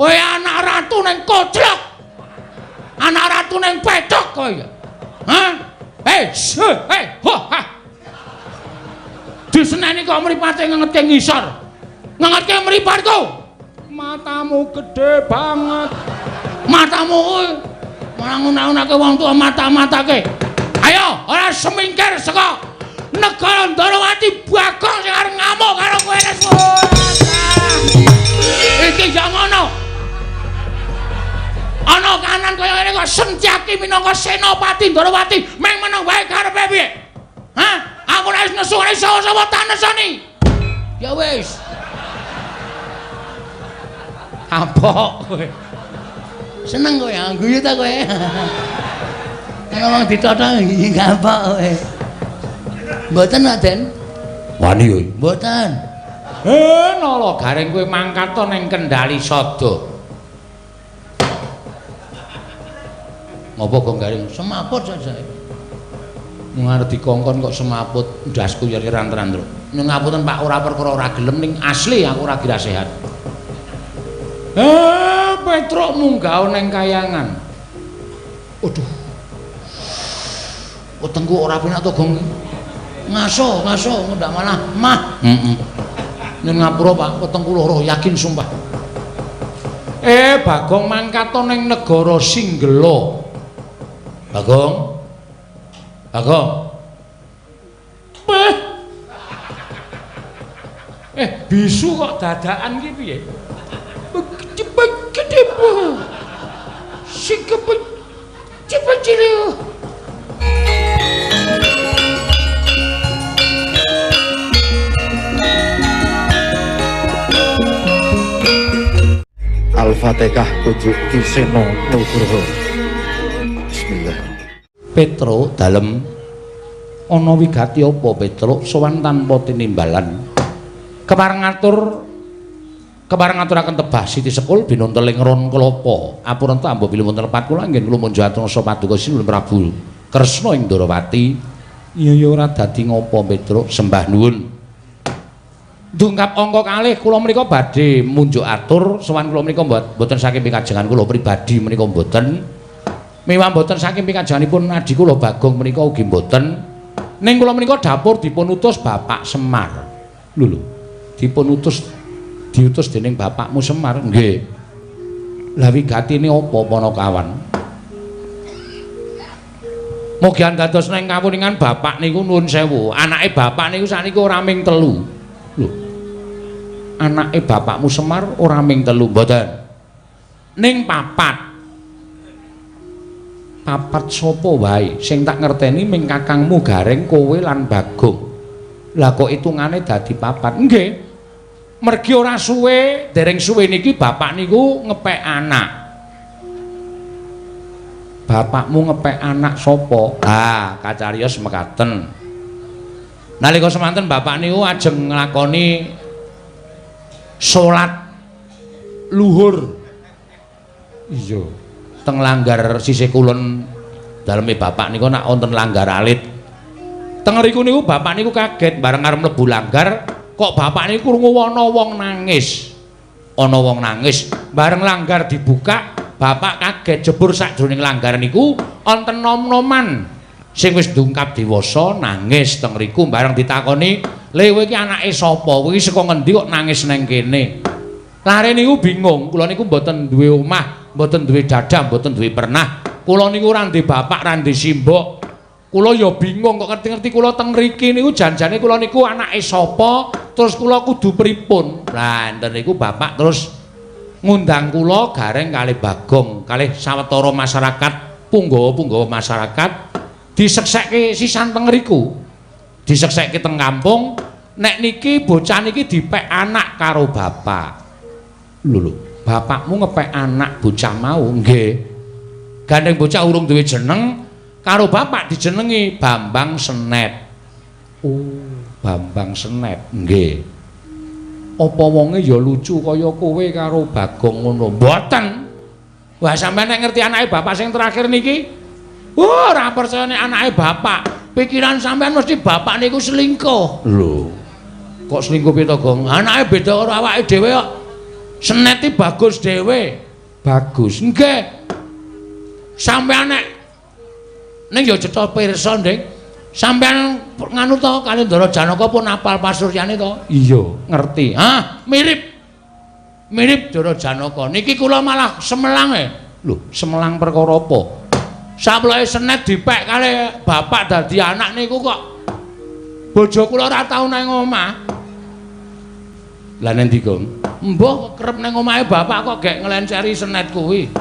Kowe anak ratu ning koclok. Anak ratu ning pethok kowe. Hah? Eh, eh, ho, ha. Diseneni kok mripate ngengetke ngisor. Ngengetke mripatku. Matamu gede banget. Matamu kuwi malah ngunah-unahke wong tuwa mata-matake. Ayo, ora semingkir saka negara Ndorowati Bagong sing arep ngamuk karo kowe wis. Iki ya ngono. Ana kanan kaya ngene kok Setyaki minangka Senopati Ndorowati meng meneng wae karepe piye? Hah? Aku nek wis nesu ora iso sapa tak nesoni. Ya wis. Kapok kowe. Seneng kowe, guyu ta kowe. Ana wong ditotong iki kapok kowe. Mboten, Pak Den. Wani kowe. Mboten. Nala Gareng kowe mangkat to ning Kendali Sada. Ngopo Gong Gareng? Semaput saja. Mung arep dikongkon kok semaput ndasku yer-yeran tenan, Truk. Nyuwun ngapunten Pak, ora perkara ora gelem ning asli aku ora kira sehat. Petruk munggah ning kayangan. Aduh. Wetengku ora penak to, Gong. Ngaso, ngaso, ndak malah mah. Heeh. Nyuwun ngapura, Pak, wetengku loro yakin sumpah. Bagong mangkat to ning negara Singgela. Bagong. Bagong. Beh. Bisu kok dadakan ki piye? Gede sing cepet cilik. Al-Fatihah kujuk Ki Seno Nugroho. Bismillah. Petro dalem ana wigati apa Petro sowan tanpa tinimbalan. Kepareng ngaturaken tebah Siti Sekul binunteling ron klapa. Apurenta ambo bilih wonten lepat kula anggen kula munjuk atur paduka Sinuwun Prabu Kresna ing Ndorowati. Iya ya ora dadi ngopo Petruk, sembah nuwun. Dungkap angka kalih kula menika badhe munjuk atur sowan kula menika mboten saking pikajengan kula pribadi menika mboten. Miwah mboten saking pikajenganipun adi kula Bagong menika ugi mboten. Ning kula menika dapur dipun utus Bapak Semar. Lho lho, dipun utus diutus dening bapakmu Semar. Nggih. Lah wigatine apa Panakawan? Mugi dados nang kawuningan bapak niku nuwun sewu. Anake bapak niku sakniki ora ming telu. Lho. Anake bapakmu Semar ora ming telu mboten. Ning papat. Papat sapa wae sing tak ngerteni ming kakangmu Gareng, kowe lan Bagong. Lah kok hitungane dadi papat? Nggih. Mergi ora suwe, dereng suwe niki bapak niku ngepek anak. Bapakmu ngepek anak sapa? Ah, kacariyos mekaten. Nalika semanten bapak niku ajeng nglakoni salat luhur. Iya, teng langgar sisih kulon daleme bapak niku nak wonten langgar alit. Teng riku niku bapak niku kaget bareng arep mlebu langgar. Kok bapak niku krungu ana wong nangis. Ana wong nangis, bareng langgar dibuka, bapak kaget jebur sakjroning langgar niku wonten nom-noman sing wis dungkap dewasa nangis teng riku. Bareng ditakoni, "Le kowe iki anake sapa? Kowe iki saka ngendi kok nangis nang kene?" Lare niku bingung, kula niku mboten duwe omah, mboten duwe dadah, mboten duwe pernah. Kula niku ora ndek bapak, ora ndek simbok. Kula ya bingung kok ngerti-ngerti kula teng mriki niku janjane kula niku anake sapa, terus kula kudu pripun. Lah enten niku bapak terus ngundang kula Gareng kalih Bagong, kalih sawetara masyarakat, punggawa-punggawa masyarakat diseksekke sisan teng ngriku. Diseksekke teng kampung, nek niki bocah niki dipek anak karo bapak. Lho lho, bapakmu ngepek anak bocah mau? Nggih. Gandeng bocah urung duwe jeneng, karo bapak dijenengi Bambang Senet. Oh, Bambang Senet. Nggih. Apa wonge ya lucu kaya kowe karo Bagong ngono? Mboten. Wah, sampeyan nek ngerti anake bapak sing terakhir niki? Wah, ora percaya nek anake bapak. Pikiran sampeyan mesti bapak niku selingkuh. Lho. Kok selingkuh piye to, Gong? Anake beda karo awake dhewe kok. Senet iki bagus dhewe. Bagus. Nggih. Sampeyan nek ning ya cetha pirsa, Dik. Sampeyan nganu to kali Ndara Janaka pun apal pasuryane to? Iya, ngerti. Hah, mirip. Mirip Ndara Janaka. Niki kula malah semelang e. Lho, semelang perkara apa? Saploke senet dipek kali bapak dadi anak niku kok bojo kula ora tau nang omah. Lah nendi, Gong? Mbah kerep nang omahe bapak kok gek nglenceri senet kuwi.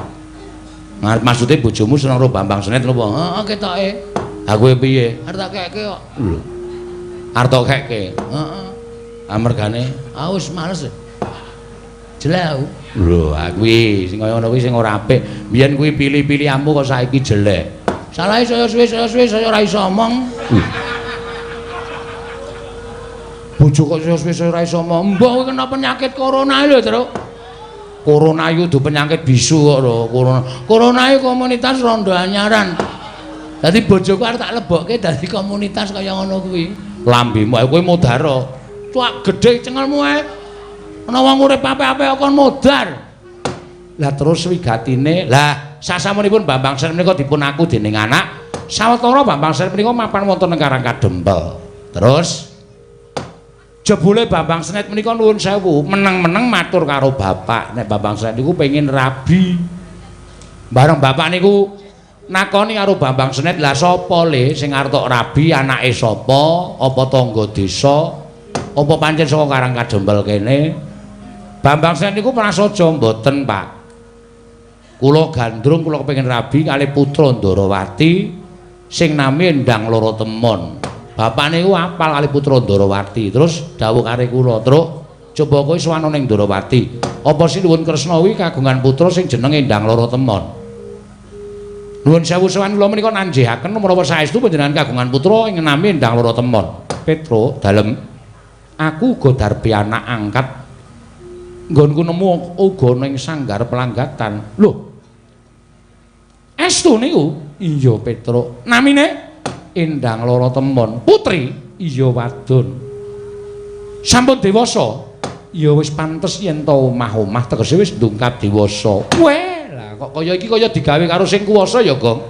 Maksude bojomu seneng karo Bambang Senet napa? Heeh, ketoke. Ha kowe piye? Arep tak keke kok. Lho. Arep tak keke. Heeh. Amergane ah wis males. Jelek aku. Lho, kuwi sing kaya ngono kuwi sing ora apik. Biyen kuwi pilih-pilihanmu kok saiki jelek. Salahe saya suwe saya ora iso omong. Bojo kok saya suwe saya ora iso omong. Mbah kowe kena penyakit corona lho, Truk. Corona iku dudu penyakit bisu kok lho, corona. Corona iku komunitas rondo anyaran. Dadi bojoku arep tak lebokke dadi komunitas kaya ngono kuwi. Lambemu kowe modar. Cuak gedhe cengelmu ae. Ana wong urip apik-apik kon modar. Lah terus wigatine, lah sasampunipun Bambang Senet menika dipun aku dening anak, sawetara Bambang Senet menika mapan wonten ing Karang Kadempel. Terus jebule Bambang Senet menika nuwun sewu, meneng-meneng matur karo bapak, nek Bambang Senet niku pengin rabi. Bareng bapak niku nakoni karo Bambang Senet, lah sapa le sing arep tok rabi, anake sapa, apa tangga desa, apa pancen saka Karang Kadempel kene? Bambang Senet niku prasaja mboten, Pak. Kula gandrung kula kepengin rabi kali putra Ndarawati sing nami Endang Loro Temon. Bapak niku apal kali putra Ndarawati. Terus dawuh karo kula, "Truk, coba kowe sowan ning Ndarawati. Apa Sinuwun Kresna kuwi kagungan putra sing jenenge Endang Loro Temon?" Nuwun sewu sowan kula menika nanjihaken menawa saestu panjenengan kagungan putra ing nami Endang Loro Temon. Petro, dalem aku uga darbi anak angkat nggonku nemu uga ning sanggar pelanggatan. Lho. Estu niku? Iya, Petro. Namine Endang Loro Temon. Putri? Iya, wadon. Sampun dewasa? Ya wis pantes yen to omah-omah tegese wis ndungkap dewasa. Weh, lah kok kaya iki kaya digawe karo sing kuwasa ya, Gong.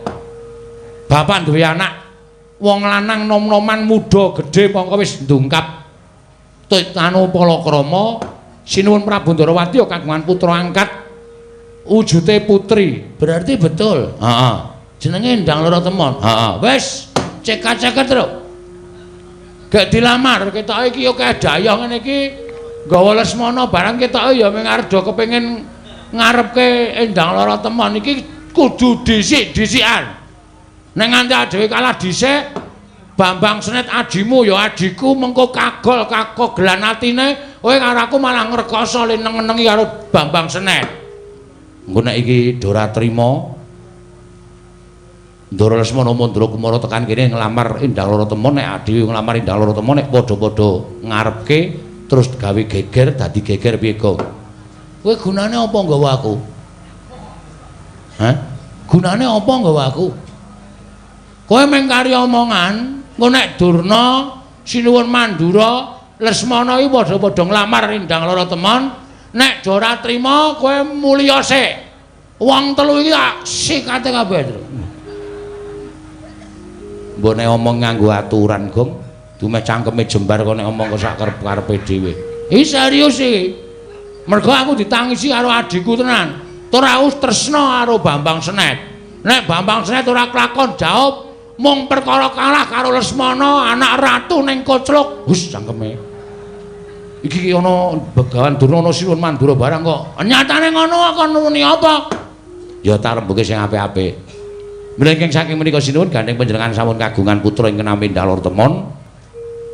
Bapak duwe anak wong lanang nom-noman muda gedhe mongko wis ndungkap anu palakrama. Sinuwun Prabu Ndarawati ya kagungan putra angkat wujute putri. Berarti betul. Heeh. Jenenge Endang Loro Temon. Heeh. Wis cekak-ceket, Truk. Gek dilamar ketoke iki ya kaya dayah ngene iki nggawa Lesmana barang ketoke ya mung arep do kepengin ngarepke Endang Loro Temon iki kudu dhisik-dhisikan. Nek nganti dhewe kalah dhisik, Bambang Senet ajimu ya ajiku mengko kagol kakogelan atine kowe karo aku malah ngrekoso le neng-nengi karo Bambang Senet. Engko nek iki Dora trima Ndara Lesmana Mandra Kumara tekan kene nglamar Endang Loro Temon, nek dhewe nglamar Endang Loro Temon nek padha-padha ngarepke terus gawe geger dadi geger piye, Gong? Kowe gunane apa nggawa aku? Hah? Gunane apa nggawa aku? Kowe mung kari omongan, engko nek Durna, Sinuwun Mandura, Lesmana iki padha-padha nglamar Endang Loro Temon, nek ora trima kowe mulya sik. Wong telu iki tak sikate kabeh. Mbok nek omong nganggo aturan, Gong. Dumeh cangkeme jembar kok nek omong kok sak karep-karepe dhewe. Iki serius iki. Mergo aku ditangisi karo adhiku tenan. Tur aku tresna karo Bambang Senet. Nek Bambang Senet ora kelakon jawab mung perkara kalah karo Lesmana anak ratu ning Koclok. Hus cangkeme. Iki ana Begawan Durna ana Sinuwun Mandura barang kok. Nyatane ngono kon muni apa? Ya tarembuke sing apik-apik. Mlengking saking menika sinuwun gandeng panjenengan sampun kagungan putra ingkang nami Endang Loro Temon.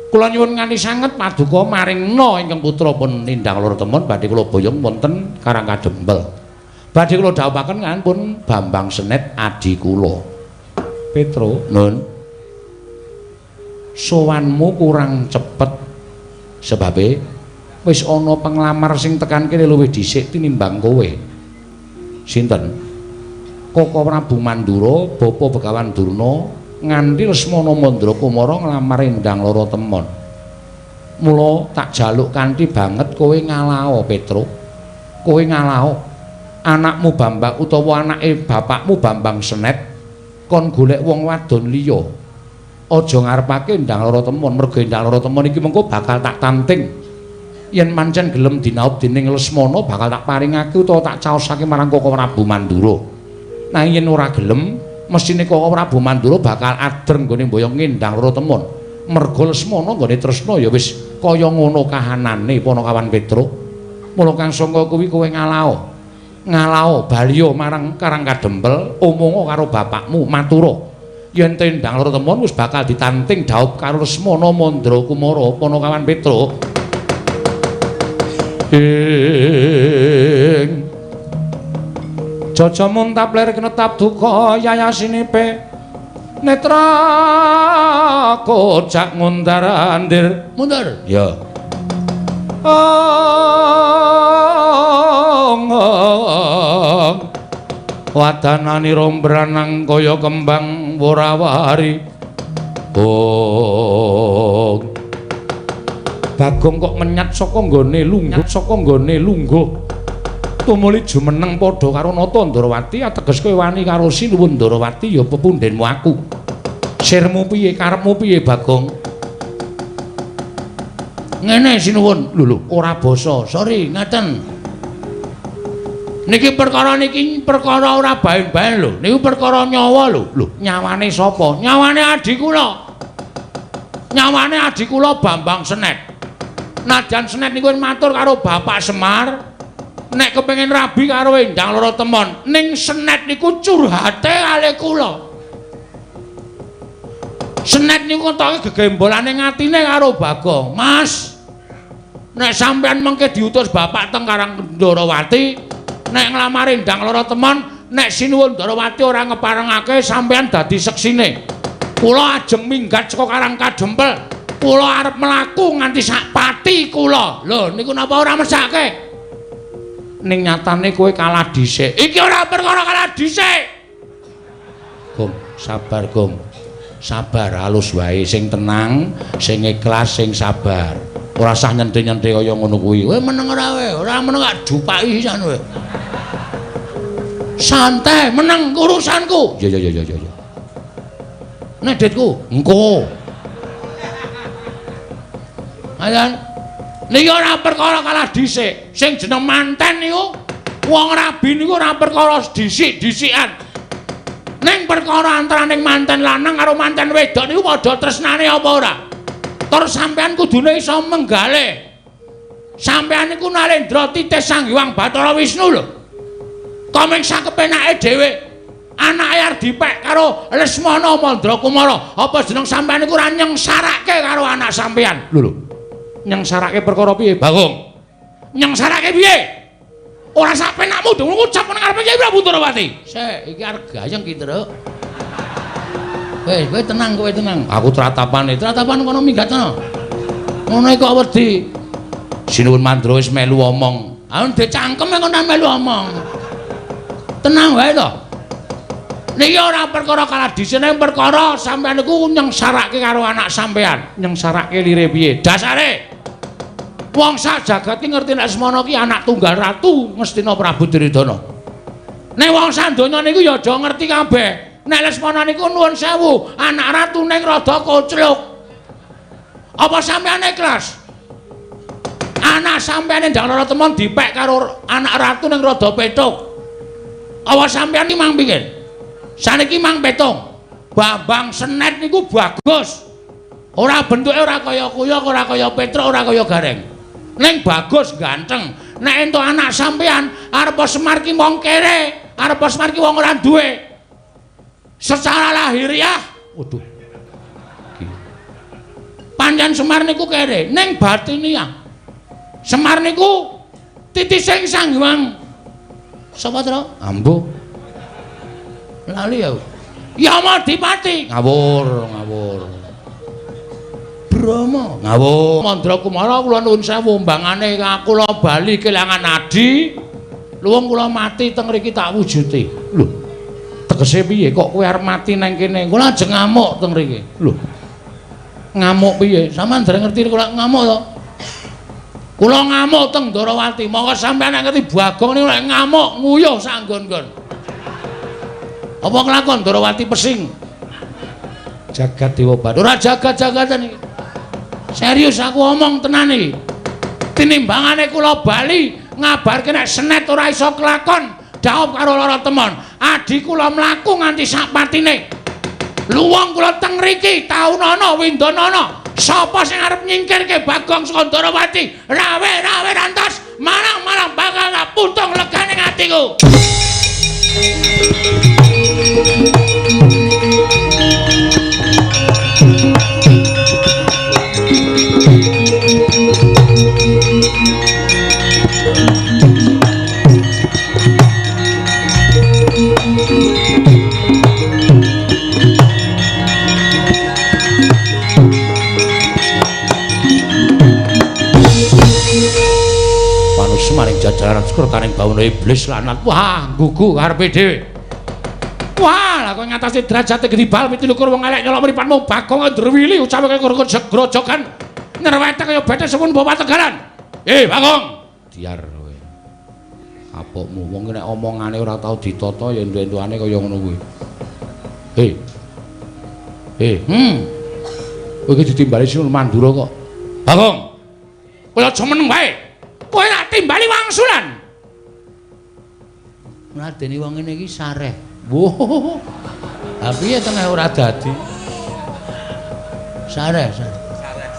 Kula nyuwun nganti sanget paduka maringna ingkang putra pun Endang Loro Temon badhe kula boyong wonten Karang Kadempel. Badhe kula dhawuhaken kan pun Bambang Senet adi kula. Petro, nun. Sowanmu kurang cepet sebabe wis ana penglamar sing tekan kene luwih dhisik tinimbang kowe. Sinten? Koko Prabu Mandura, Bapa Begawan Durna, nganti Lesmana Mandra Kumara nglamar Endang Loro Temon. Mula tak jaluk kanthi banget kowe ngalao, Petro. Kowe ngalaho anakmu Bambang utawa anake bapakmu Bambang Senet kon golek wong wadon liya. Aja ngarepake Endang Lara Temon, merga Endang Lara Temon iki mengko bakal tak tanting. Yen mancen gelem dinaup dening Lesmana bakal tak paringake utawa tak caosake marang Koko Prabu Mandura. Nanging yen ora gelem, mesthine Koko Prabu Mandura bakal adreng nggone mboyong Endang Lara Temon. Merga Lesmana nggone tresna ya wis kaya ngono kahanane Panakawan Petruk. Mula kang sangka kuwi kowe ngalaho. Ngalaho baliya marang Karang Kadempel, omonga karo bapakmu matura. Yen Endang Lara Temon wis bakal ditanting dhaup karo Lesmana Mandra Kumara Panakawan Petruk. Ing Jaja muntap lir kenetap duka yayasinipe netra kocak ngundar andir mundur ya. Wadanani rombranang kaya kembang worawari. Oh. Bagong kok menyat saka nggone lungguh, saka nggone lungguh. Tumuli jumeneng padha karo Nata Ndrawati, ateges kowe wani karo Sinuwun Ndrawati ya pepundhenmu aku. Sirmu piye, karepmu piye, Bagong? Ngene Sinuwun, lho lho, ora basa. Sorry, ngaten. Niki perkara niki perkara ora baen-baen lho. Niku perkara nyawa lho. Lho, nyawane sapa? Nyawane adhi kula. Nyawane adhi kula Bambang Senet. Najan Senet niku matur karo Bapak Semar, nek kepengin rabi karo Endang Lara Temon, ning Senet niku curhate kalih kula. Senet niku ketoke gegembolane ngatine karo Bagong. Mas, nek sampean mengke diutus bapak teng Karang Ndrawati, nek nglamar Endang Lara Temon, nek Sinuwun Ndrawati ora ngeparengake sampean dadi seksine. Kula ajeng minggat saka Karang Kadempel. Kula arep mlaku nganti sak pati kula. Lho niku napa ora mesake? Ning nyatane kowe kalah dhisik. Iki ora perkara kalah dhisik. Gong, sabar Gong. Sabar halus wae, sing tenang, sing ikhlas, sing sabar. Ora usah nyente-nyente kaya ngono kuwi. Kowe meneng ora kowe? Ora meneng gak dupaki sisan kowe. Santai, meneng urusanku. Ya ya ya ya ya. Nek ditku, engko. Ayan. Niki ora perkara kalah dhisik. Sing jeneng manten niku wong rabi niku ora perkara dhisik-dhisikan. Ning perkara antaraning manten lanang karo manten wedok niku padha tresnane apa ora? Tur sampean kudune iso menggale. Sampean niku Narendra titih Sang Hyang Bathara Wisnu lho. Komeng sakepenake dhewe. Anake arep dipek karo Lesmana Mandra Kumara. Apa jeneng sampean niku ora nyengsarake karo anak sampean? Lho lho. Nyengsarake perkara piye, Bagong? Nyengsarake piye? Ora sak penakmu dong ngucap nang ngarepe Kyai Prabu Ndrawati. Sik, iki arep gayeng ki, Truk. Wis, kowe tenang, kowe tenang. Aku tratapane, tratapan kono minggat kono. Ngono kok wedi. Sinuwun Mandra wis melu omong. Ah ndek cangkem kono melu omong. Tenang wae to. Niki ora perkara kalah dhisik, ning perkara sampean niku nyengsarake karo anak sampean. Nyengsarake lire piye? Dasare wong sak jagat ki ngerti nek Lesmana ki anak tunggal ratu Ngastina Prabu Duryudana. Nek wong sak donya niku ya aja ngerti kabeh. Nek Lesmana niku nuwun sewu, anak ratu ning rada kocluk. Apa sampean ikhlas? Anak sampean Endang Lara Temon dipek karo anak ratu ning rada petuk. Apa sampean ki mang pikir? Saniki mang petung. Bambang Senet niku bagus. Ora bentuke ora kaya kuyok, ora kaya Petruk, ora kaya Gareng. Ning bagus ganteng. Nek entuk anak sampean arep Semar ki wong kere, arep Semar ki wong ora duwe. Secara lahiriah, waduh. Pancen Semar niku kere, ning batiniah. Semar niku titising Sang Hyang. Sapa, Tru? Ambo. Lali ya. Yamadipati. Ngawur, ngawur. Brahma. Ngawur. Mandra Kumara kula nuwun sewu mbangane kula bali kelangan adi. Luwung kula mati teng mriki tak wujuti. Lho. Tegese piye kok kowe arep mati nang kene? Kula ajeng ngamuk teng mriki. Lho. Ngamuk piye? Sampeyan dereng ngerti kula ngamuk to? Kula ngamuk teng Ndorowati, monggo sampeyan nek ngerti Bagong niku nek ngamuk nguyuh sak nggon-nggon. Apa kelakon Ndorowati pesing? Jagat Dewa Bathara, ora jagat-jagatan iki. Serius aku omong tenan iki. Tinimbangane kula bali ngabarke nek senet ora iso kelakon, dhaup karo lara temon. Adi kula mlaku nganti sak patine. Luwung kula teng mriki taunana windanana. Sapa sing arep nyingkirke Bagong saka Ndorowati? Rawe-rawe rantos, malang-malang bakal tak puntung legane atiku. Maring jajaran sekretaring bawana iblis lanat. Wah, gugu karepe dhewe. Wah, lah kowe ngatasi derajate gedibal 27 wong elek nyolok mripatmu Bagong ndrewili ucape kaya grojogan nyerwete kaya bete sepun bawa tegalan. Bagong. Diar kowe. Kapokmu wong nek omongane ora tau ditata ya entu-entuane kaya ngono kuwi. Kowe iki ditimbali Sinuwun Mandura kok. Bagong. Kowe aja meneng wae. Kowe tak timbali wangsulan. Mladeni wong ngene iki sareh. Wah. Ha piye tengah ora dadi? Sareh, sareh.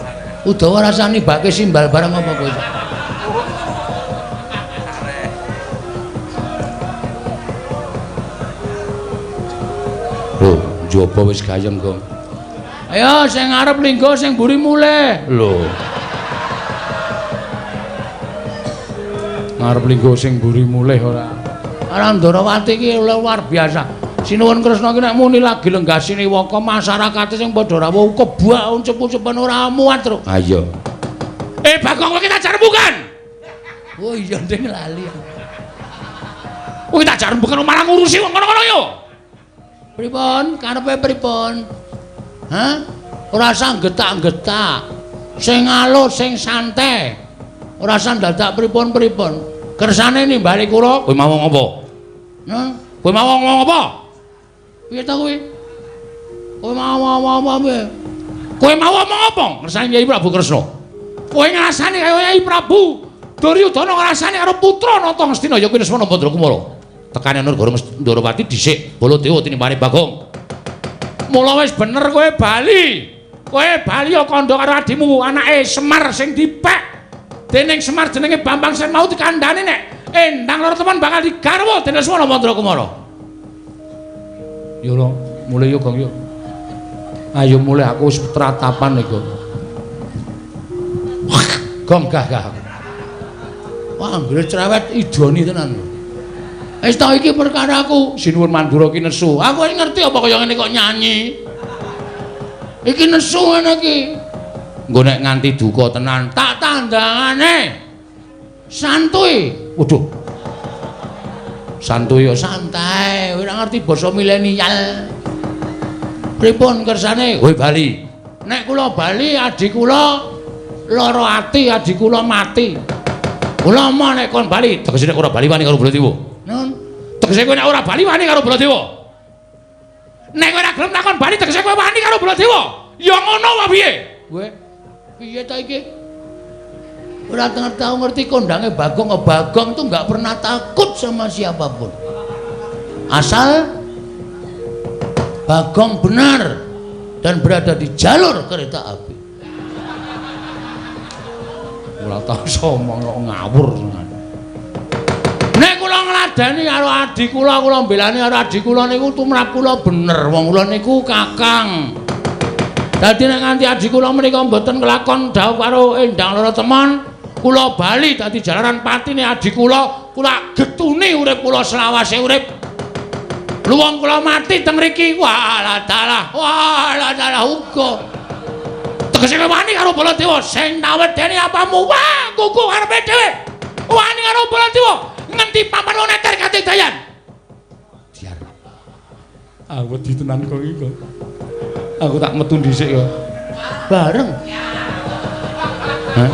Sareh. Udawa rasane bake simbal barang apa kowe? Sareh. Lho, njaba wis gayeng, Gong. Ayo sing arep linggo sing mburi mulih. Lho. Ngarep linggo sing mburi mulih ora. Ora Ndorowati iki luar biasa. Sinuwun Kresna iki nek muni lagi lenggah siniwaka masyarakate sing padha rawuh kebak uncup-uncupan ora muat, Truk. Ha iya. Bagong kowe kita jarembukan. Oh iya nding lali. Kowe tak jarembukan malah ngurusi wong kono-kono yo. Pripun? Karepe pripun? Hah? Ora usah getak-getak. Sing alus, sing santai. Ora usah dadak pripun-pripun. Kersane nimbali kula, kowe mau ngomong apa? Hah? Kowe mau ngomong apa? Piye ta kowe? Kowe mau ngomong apa piye? Kowe mau ngomong apa? Kersane Kyai Prabu Kresna. Kowe ngrasani kaya Kyai Prabu Duryudana ngrasani karo putra Nata Ngastina ya kuwi Lesmana Bandrakumara. Tekane Negara Ndorowati dhisik Baladewa tinimbane Bagong. Mula wis bener kowe bali. Kowe bali ya kandha karo adimu anake Semar sing dipek. Dening Semar jenenge Bambang Sen mau dikandhani nek endang loro temen bakal digarwa dening Lesmana Bandrakumara. Yo lho, mulih yo Gong yo. Ayo mulih aku wis tratapan iki. Gong gah gah aku. Wah, anggere cerewet idoni tenan. Wis ta iki perkaraku, Sinuwun Mandura ki nesu. Aku wis ngerti apa kaya ngene kok nyanyi. Iki nesu ngene iki. Engko nek nganti duka tenan, tak tandangane. Santuy. Waduh. Santuy ya santai, ora ngerti basa milenial. Pripun kersane? Kowe bali. Nek kula bali adi kula lara ati, adi kula mati. Kula moh nek kon bali, tegese nek ora bali wani karo Baladewa. Nun. Tegese kowe nek ora bali wani karo Baladewa. Nek kowe ora gelem takon bali tegese kowe wani karo Baladewa. Ya ngono wae piye? Kowe piye ta iki? Ora tau ngerti kondange Bagong. Bagong tuh enggak pernah takut sama siapapun. Asal Bagong benar dan berada di jalur kereta api. Ora tau somong kok ngawur tenan. Nek kula ngladeni karo adi kula, kula mbelani karo adi kula niku tumrap kula bener. Wong kula niku kakang. Dadi nek nganti adi kula menika mboten kelakon dhawuh karo Endang Loro Temon, kula bali dadi jalaran patine adi kula, kula getuni urip kula selawase urip. Luwung kula mati teng mriki, walah dalah, walah dalah uga. Tegese wani karo Baladewa sing tawedeni apamu, wah kuku karepe dhewe. Wani karo Baladewa ngendi papan neter kate dayan. Diar. Aku wedi tenan kok iki kok. Aku tak metu dhisik kok. Bareng. Hah?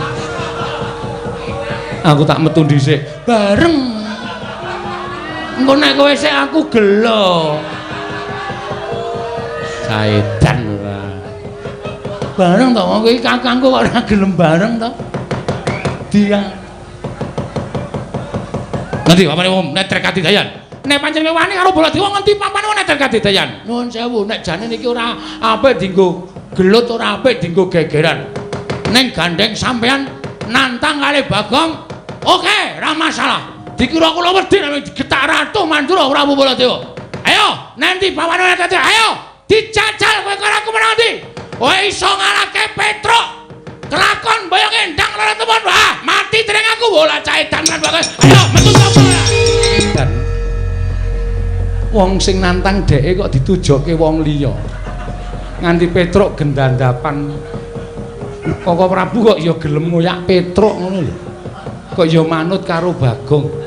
Aku tak metu dhisik. Bareng. Engko nek kowe sik aku gelo. Saedan ora. Bareng to wong iki kakangku kok ora gelem bareng to. Dia. Ngendi papane wong netrek kadidayan? Nek pancen kowe wani karo Baladewa ngendi papane wong netrek kadidayan? Nuwun sewu, nek jane niki ora apik dienggo gelut, ora apik dienggo gegeran. Ning gandeng sampean nantang kali Bagong, oke, ora masalah. Dikira kula wedi nek digetak Ratu Mandura Prabu Baladewa. Ayo, nanti pawane netrek, ayo dijajal kowe karo aku menang ndi? Kowe iso ngalahke Petruk. Kelakon boyong endang lara temon. Wah, mati dereng aku bola caedan lan bagus. Ayo metu sapa ora? Dan wong sing nantang dheke kok ditujoke wong liya. Nganti Petruk gendandapan. Koko Prabu kok ya gelem ngoyak Petruk ngono lho. Kok ya manut karo Bagong.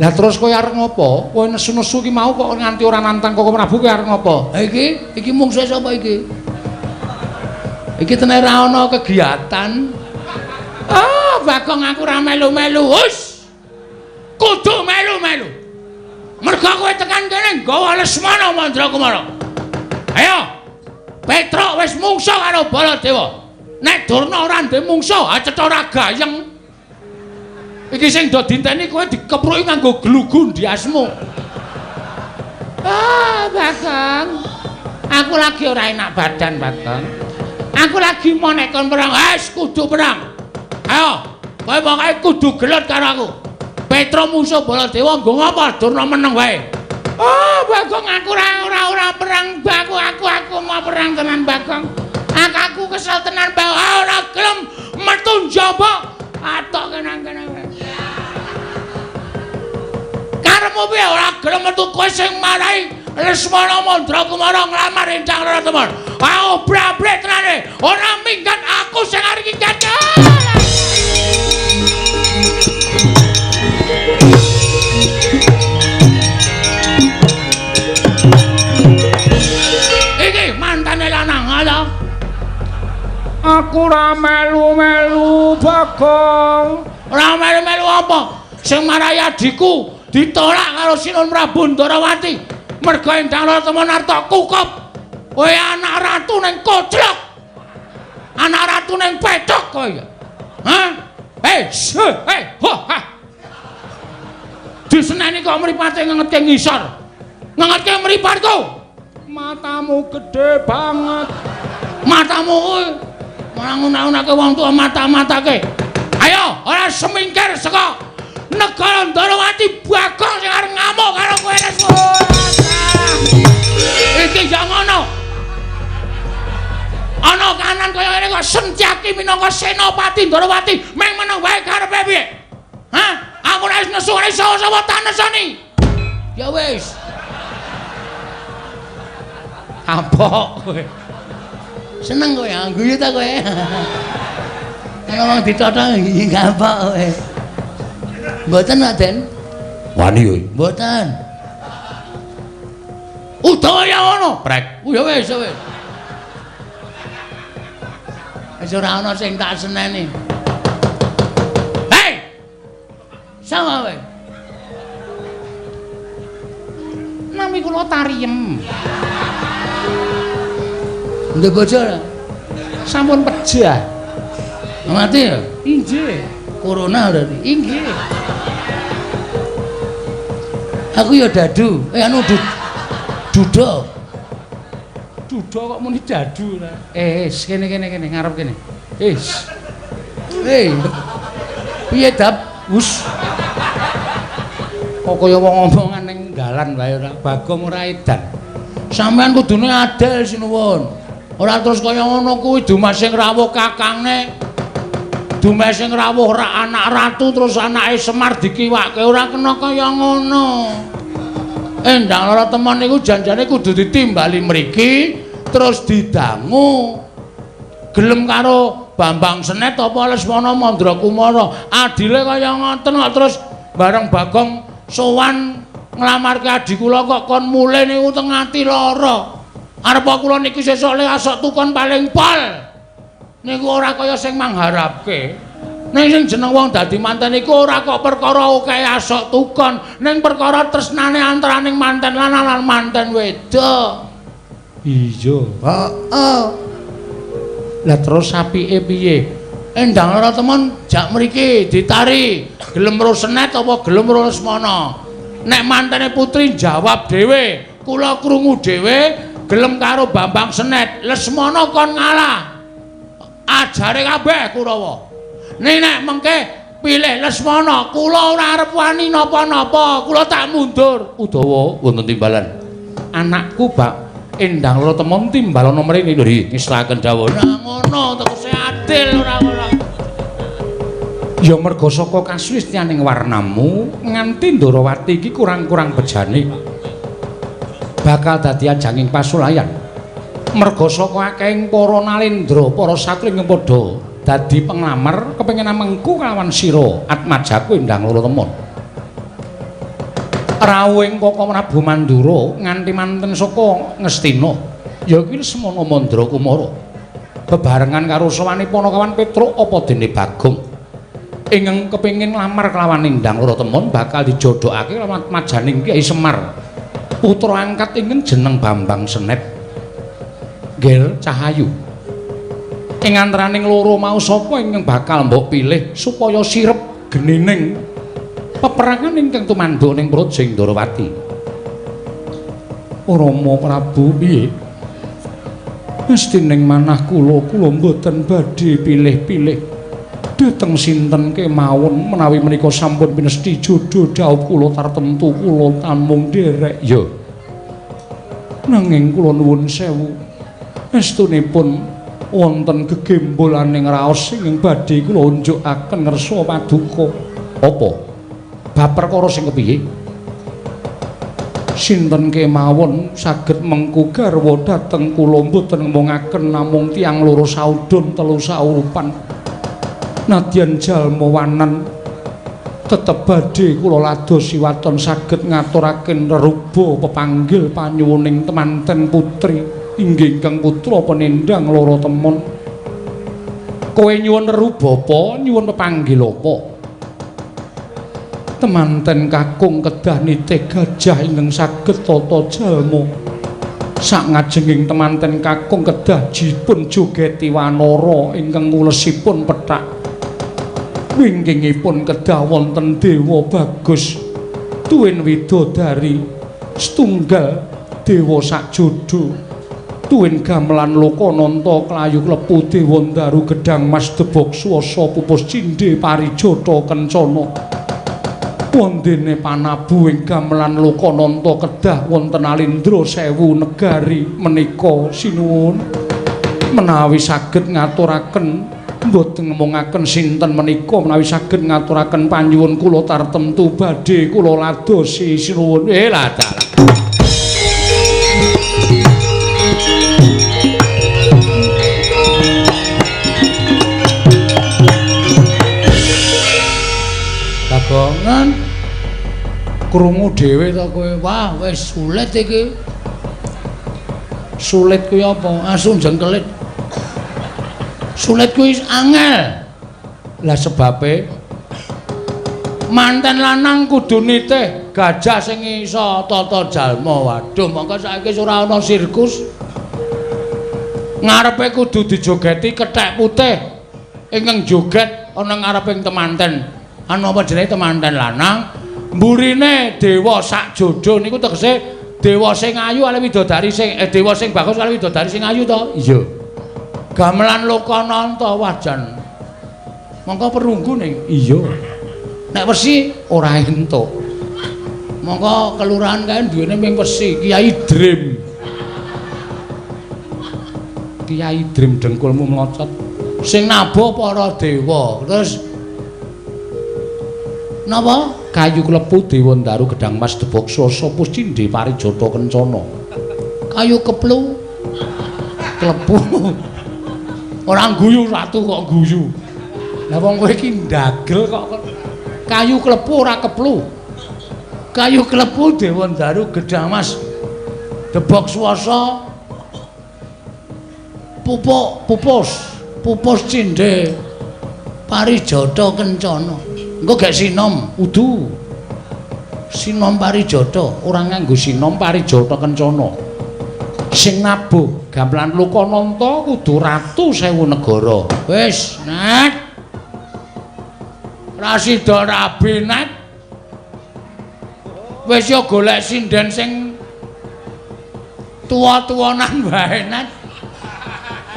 Lah terus kowe arep ngopo? Kowe nesu-nesu ki mau kok nganti ora nantang Koko Prabu kowe arep ngopo? Ha iki, iki mungsuhe sapa iki? Iki tenan ora ana kegiatan. Ah, Bagong aku ora melu-melu. Hus. Kudu melu-melu. Mergo kowe tekan kene nggawa Lesmana Mandrakumara. Ayo. Petruk wis mungsuh karo Baladewa. Nek Durna ora ndek mungsuh, ha cetha ora gayeng. Iki sing do dinteni kowe dikepruki nganggo glugu ndiasmu. Ah, Bagong. Aku lagi ora enak badan, Bagong. Aku lagi mau nek kon perang, wis kudu perang. Ayo, kowe pokoke kudu gelut karo aku. Petruk musuh Baladewa nggo ngapa Durna meneng wae. Oh, Bagong aku ora perang, aku aku mau perang tenan Bagong. Aku kesel tenan Bagong. Ora gelem metu njaba. Atok kenang-kenang. Karepmu piye ora gelem metu kowe sing marai Lesmana Mandrakumara nglamar Endang Lara Temon. Aku brabrek tenane, ora minggat aku sing arep minggat. Iki mantane lanang ala. Aku ora melu-melu Bagong. Ora melu-melu apa? Sing marai adhiku ditolak karo Sinun Prabu Ndarawati. Mergo Endang Lara Temon arep kukup. Kowe anak ratu ning koclok. Anak ratu ning pecok kowe. Hah? Eh, eh, ho ha. Diseneni kok mripate ngengetke ngisor. Ngengetke mripatku. Matamu gede banget. Matamu kuwi malah ngunah-unahke wong tuwa mata-matake. Ayo, ora semingkir saka negara Ndarawati Bagong sing arep ngamuk karo kowe Lesmana. Iki ya ngono. Ana kanan kaya ngene kok Sentyaki minangka senopati Ndarawati meng meneng wae karepe piye? Hah? Aku ora wis nesu ora iso sapa tak nesoni. Ya wis. Kapok kowe. Seneng kowe guyu ta kowe. Ana wong dithothok iki kapok kowe. Mboten, Raden. Wani kowe. Mboten. Udawa ya ngono, prek. Ya wis, ya wis. Wis ora ana sing tak seneni. Hei! Sama kowe. Nami kula Tariem. Ndek bojo ora? Sampun pejah. Mati ya? Inggih. Corona berarti. Inggih. Aku ya dadu. Eh anu duda. Duda kok muni dadu ora? Eh, kene kene kene ngarep kene. Eh. Eh. Piye dap? Wus. Kok kaya wong omongan ning dalan wae ora. Bagong ora edan. Sampeyan kudune adil sinuwun. Ora terus kaya ngono kuwi dumas sing rawuh kakangne. Dumas sing rawuh ra anak ratu terus anake Semar dikiwake ora kena kaya ngono. Endang Lara Temon niku janjane kudu ditimbali mriki terus didangu. Gelem karo Bambang Senet apa Lesmana Mandrakumara. Adile kaya ngoten kok terus bareng Bagong sowan nglamarke adhi kula kok kon mulih niku teng ati lara. Arep kula niki sesuk le asok tukon paling pol. Niku ora kaya sing mangharapke. Ning sing jeneng wong dadi manten iku ora kok perkara akeh asok tukon, ning perkara tresnane antaraning manten lanang lan manten wedok. Iya, heeh. Lah terus apike piye? Endang Loro Temon jak mriki ditari, gelem ro Senet apa gelem ro Lesmana? Nek mantene putri jawab dhewe, kula krungu dhewe gelem karo Bambang Senet, Lesmana kon ngalah. Ajare kabeh Kurawa. Ning nek mengke pilih Lesmana, kula ora arep wani napa-napa, kula tak mundur. Udawa wonten timbalan. Anakku Bak Endang Loro Temon timbalana mrene lho, ngeslaken dawuh. Nah ngono tegese adil ora ora. Ya merga saka kasuwistianing warnamu nganti Ndorowati iki kurang-kurang bejane bakal dadi ajanging pasulayan. Merga saka akehing para nalendra, para satri ingkang padha dadi penglamar kepengin amengku kalawan sira atmajaku Endang Loro Temon. Rawuhing Kaka Prabu Mandura nganti manten saka Ngastina ya kuwi Lesmana Mandra Kumara bebarengan karo sawane Panakawan Petruk apa dene Bagong ingkang kepengin nglamar kelawan Endang Loro Temon bakal dijodhokake kelawan majaning Kyai Semar putra angkat ingkang jeneng Bambang Senet Ger Cahayu. Ing antaraning loro mau sapa ingkang bakal mbok pilih supaya sirep genining peperangan ingkang tumanduk ning Praja Ndorowati? Rama Prabu piye? Mesti ning manah kula, kula mboten badhe pilih-pilih. Dhateng sinten kemawon menawi menika sampun pinesti jodho dhaup kula tartemtu kula tamung nderek. Ya. Nanging kula nuwun sewu. Estunipun wonten gegembolaning raos ingkang badhe kula unjukaken ngersa paduka. Apa? Bab perkara sing kepiye? Sinten kemawon saged mengku garwa dhateng kula mboten ngomongaken namung tiyang loro saudon telu saurupan. Nadyan jalma wanan tetep badhe kula ladosi waton saged ngaturaken reruba pepanggil panyuwuning temanten putri inggih ingkang putra penendang Loro Temon. Kowe nyuwun reruba apa? Nyuwun pepanggil apa? Temanten kakung kedah nitih gajah ingkang saged tata jalma. Sakngajenging temanten kakung kedah dipun jogeti wanara ingkang ngulesipun pethak. Wingkingipun kedah wonten dewa bagus tuwin widodari setunggal dewa sakjodo tuwin gamelan lokananta klayu klepu dewa ndaru gedhang mas debok swasa pupus cindhe parijata kencana. Wondene panabu ing gamelan lokananta kedah wonten alindra sewu negari menika sinuwun. Menawi saged ngaturaken mboten ngomongaken sinten menika, menawi saged ngaturaken panyuwun kula tartemtu badhe kula ladosi sinuwun. Lah dalah. Bagongan krungu dhewe to kowe. Wah, wis sulit iki. Sulit kuwi apa? Asu jengkelit. Sulit kuwi angel. Lah sebabe manten lanang kudu nitih gajah sing iso tata jalma. Waduh, mongko saiki ora ana sirkus. Ngarepe kudu dijogeti kethek putih ingkang joget ana ngareping temanten. Anu apa jenenge temanten lanang? Mburine dewa sakjodo niku tegese dewa sing ayu kali widodari sing dewa sing bagus kali widodari sing ayu to? Iya. Gamelan lokananta wajan. Mongko perunggu ning. Iya. Nek wesi ora entuk. Mongko kelurahan kae duwene ming wesi, Kiai Dream. Kiai Dream dengkulmu mlocot. Sing nabuh para dewa. Terus napa? Kayu klepu dewa ndaru gedhang mas debok swasa puscindhe parijata kencana. Kayu keplu. Klepu. Ora guyu ratu kok guyu. Lah wong kowe iki ndagel kok. Kayu klepu ora keplu. Kayu klepu dewa ndaru gedhang mas debok swasa pupuk pupus pupus cindhe Parijata Kencana. Engko gek sinom, udu. Sinom Parijata, ora nganggo sinom Parijata Kencana. Sing nabuh gamelan Lokananta kudu Ratu Sewu Negara. Wis, Net. Ra sida rabi, Net. Wis ya golek sinden sing tuwa-tuwanan wae, Net.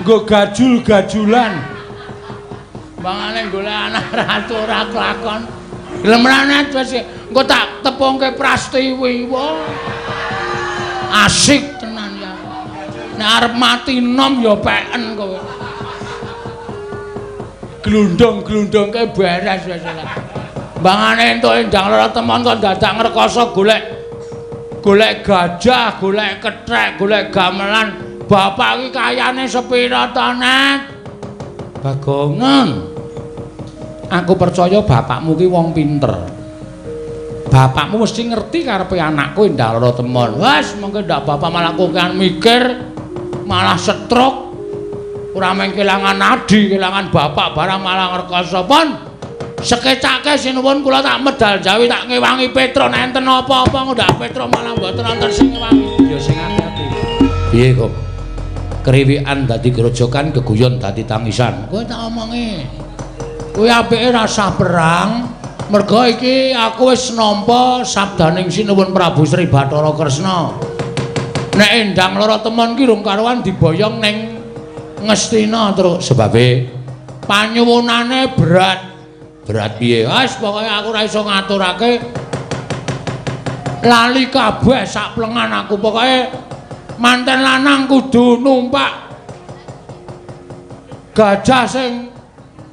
Nggo gajul-gajulan. Mangane golek anak ratu ora kelakon. Gelem ra, Net? Wis engko tak tepungke Prastiwi. Wah. Asik tenan ya. Nek arep mati nom ya peken kowe. Glundung-glundungke beres wis ora. Mbangane entuk Endang Lara Temon kok dadak ngrekoso golek golek gajah, golek kethek, golek gamelan. Bapak iki kayane sepira to, Net? Bagongan. Aku percaya bapakmu ki wong pinter. Bapakmu mesti ngerti karepe anakku Endang Lara Temon. Wes, mengko ndak bapak malah kokean mikir, malah stroke. Ora mung kelangan adi, kelangan bapak barang malah ngrekoso. Pun sekecake sinuwun kula tak medal jawi tak ngewangi Petro nek enten apa-apa ndak Petro malah mboten wonten sing ngewangi. Ya sing ati-ati. Piye kok? Kriwikan dadi grojokan, geguyon dadi tangisan. Kowe tak omongi. Kowe apike rasah perang, merga iki aku wis nampa sabdaning Sinuwun Prabu Sri Bathara Kresna. Nek Endang Lara Temon ki rung karuan diboyong ning Ngastina terus sebabe panyuwunane berat. Berat piye? Wis pokoke aku ora iso ngaturake. Lali kabeh sak plengan aku pokoke manten lanang kudu numpak gajah sing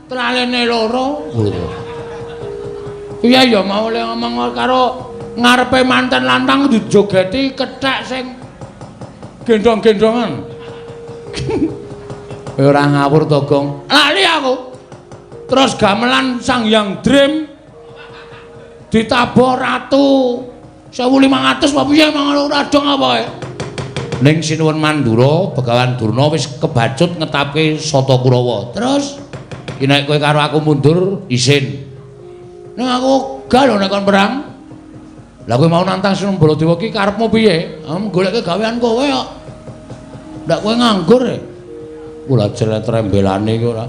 tralene loro. Piye ya mau le ngomong karo ngarepe manten lanang dijogeti kethek sing gendong-gendongan. Ora ngawur to, Gong. Lali aku. Terus gamelan Sang Hyang Dream ditabuh ratu 1500 apa piye mang ora dong apa kae. Ning Sinuwun Mandura, Begawan Durna wis kebacut ngetapke Sata Kurawa. Terus iki nek kowe karo aku mundur isin. Ning aku gak lho nek kon perang. Lah kowe mau nantang Sinuwun Baladewa ki karepmu piye? Goleke gawean kowe kok. Ndak kowe nganggur e. Kula jeletrembelane iki ora.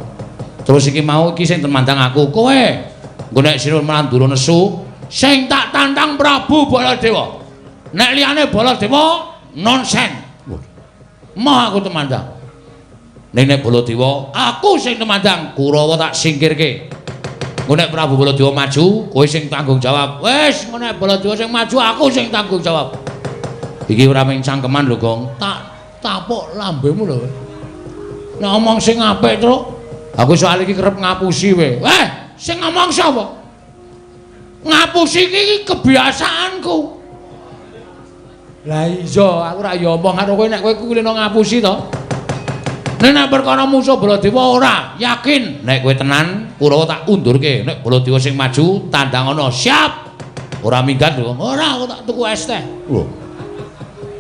Terus iki mau iki sing temandang aku kowe. Engko nek Sinuwun Mandura nesu, sing tak tantang Prabu Baladewa. Nek liyane Baladewa nonsen. Moh aku temandang. Ning nek Baladewa, aku sing temandang, Kurawa tak singkirke. Engko nek Prabu Baladewa maju, kowe sing tanggung jawab. Wis, engko nek Baladewa sing maju, aku sing tanggung jawab. Iki ora mung cangkeman lho, Gong. Tak tapuk lambemu lho. Nek omong sing apik, Truk. Aku soal iki kerep ngapusi kowe. Weh, sing ngomong sapa? Ngapusi iki kebiasaanku. Lah iya, aku ora ya omong karo kowe nek kowe kulino ngapusi to. Nek nek perkara musuh Baladewa ora, yakin. Nek kowe tenan, Kurawa tak undurke. Nek Baladewa sing maju, tandang ana. Siap. Ora minggat lho. Ora, aku tak tuku es teh. Lho.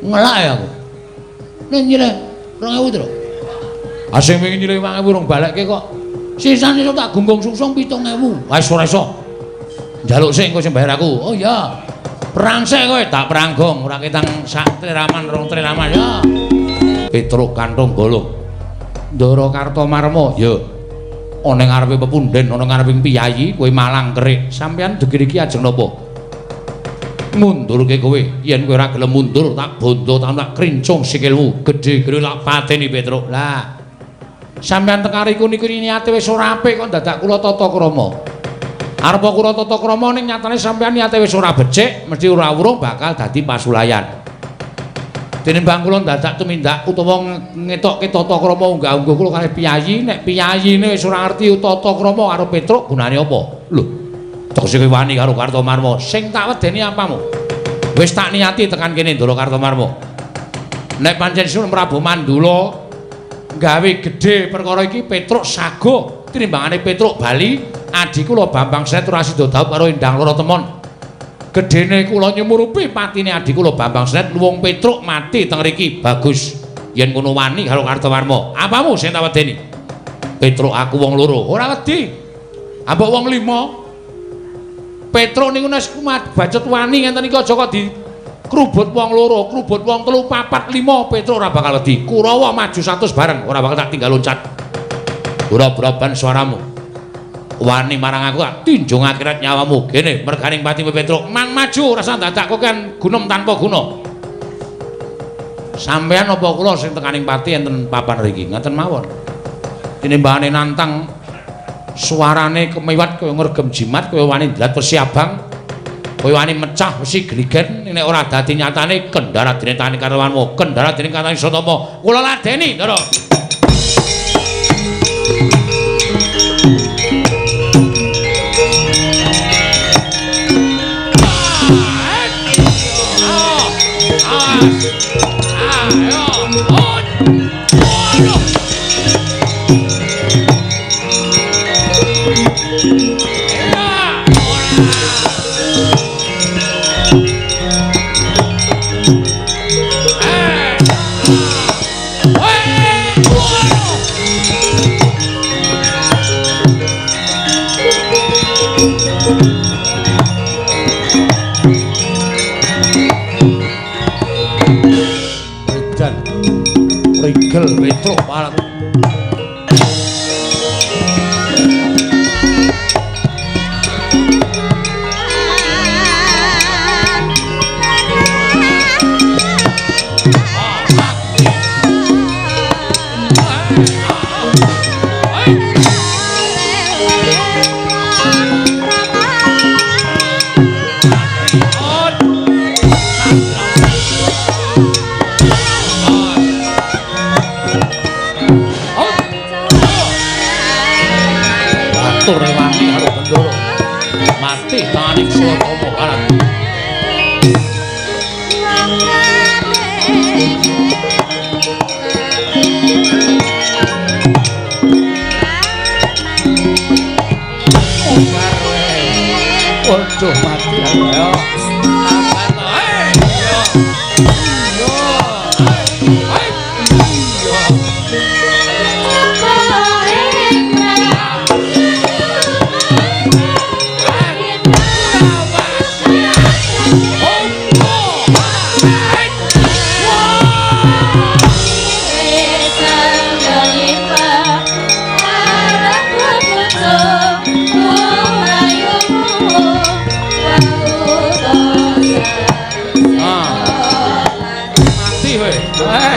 Ngelak ya aku. Nek nyileh 2000 to. Ah sing wingi nyileh 5000 rong balekke kok. Sisane tak gunggung sungsung 7000. Wis ora iso. Njaluk sik engko sing bayar aku. Oh iya. Perang sik kowe, tak perang gong, ora ketang sak triraman rong triraman ya. Petruk Kanthong Golo. Ndara Kartomarma, ya. Ana ing ngarepe pepunden, ana ngarepe piyayi, kowe malang kerik. Sampeyan degir iki ajeng napa? Mundurke kowe. Yen kowe ora gelem mundur, tak bondo tak krincung sikilmu. Gedhe-gedhe lak pateni Petruk. Lah. Sampeyan tekariku niku niate wis ora apik kok dadak kula tata krama. Arep kula tata krama ning nyatane sampeyan niate wis ora becik, mesti ora wurung bakal dadi pasulayan. Tinimbang kula dadak tumindak utawa ngetokke tata krama unggah-ungguh kula kalih piyayi, nek piyayine wis ora ngerti tata krama karo Petruk gunane apa? Lho, tegese kowe wani karo Kartomarma. Sing tak wedeni apamu? Wis tak niati tekan kene Ndara Kartomarma. Nek pancen Sinuwun Prabu Mandula gawe gedhe perkara iki Petruk sago tinimbangane Petruk bali adi kula Bambang Senet ora sida dhaup karo Endang Lara Temon. Gedhene kula nyumurupi patine adi kula Bambang Senet luwung Petruk mati teng riki. Bagus yen ngono wani karo Kartomarma. Apamu sing tak wedeni? Petruk aku wong loro. Ora wedi. Ambok wong 5. Petruk niku nek kumat bacut wani ngenten iki aja kok dikrubut wong loro, krubut wong 3, 4, 5, Petruk ora bakal wedi. Kurawa maju 100 bareng, ora bakal tak tinggal loncat. Ora-ora suaramu. Wani marang aku tak tinjung akhirat nyawamu. Kene merganing patimu Petruk, mang maju rasa dadak kowe kan gunem tanpa guna. Sampeyan apa kula sing tekaning pati enten papan riki? Ngaten mawon. Tinimbangane nantang suarane kemiwat kaya ngregem jimat, kaya wani ndlat wesi abang, kaya wani mecah wesi gligen, nek ora dadi nyatane kendara dene tani karwanmu, kendara dene katani Satama. Kula ladeni, Ndara. Rigel Petruk malah. Rewani karo Bendoro mati tanganing Sulatama karat. Waduh mati ayo.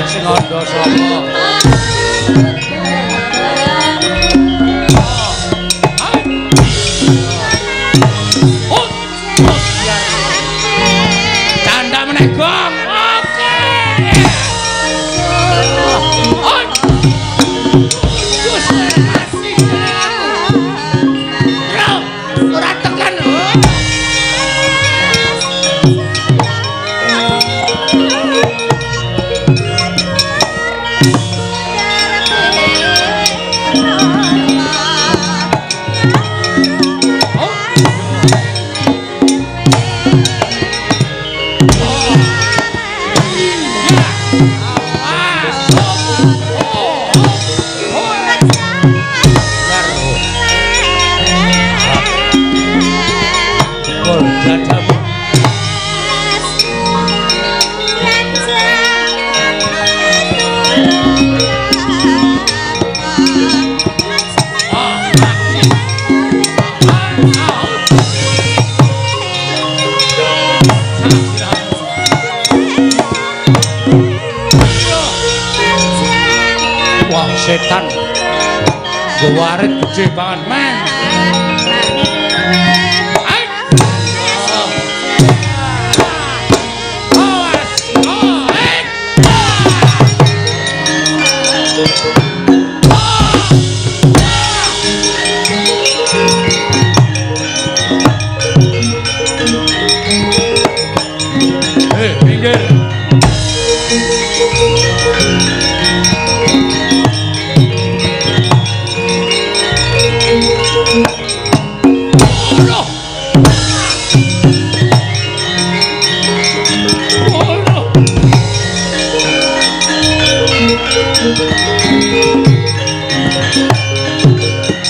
Sing andha sapa? Canda meneh gong. Oke. Ora tekan. Wah setan gowarit gede banget men. Pinggir.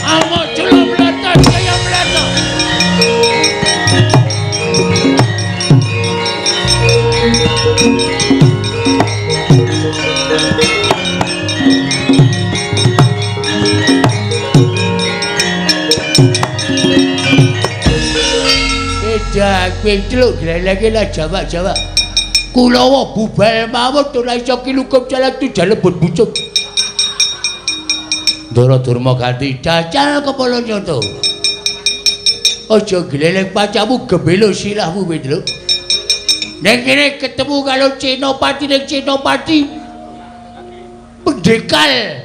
Amo celom letas kaya Beda Petruk gleleke lah Jawa-Jawa. Kulawa bubal mawon ora iso kilukup jalan tu jalebut bucuk. Ndara Durma ganti cacal kepala nyoto. Aja gleleng pacamu gebelo silahmu Petruk. Ning kene ketemu karo Senopati ning Senopati pendekal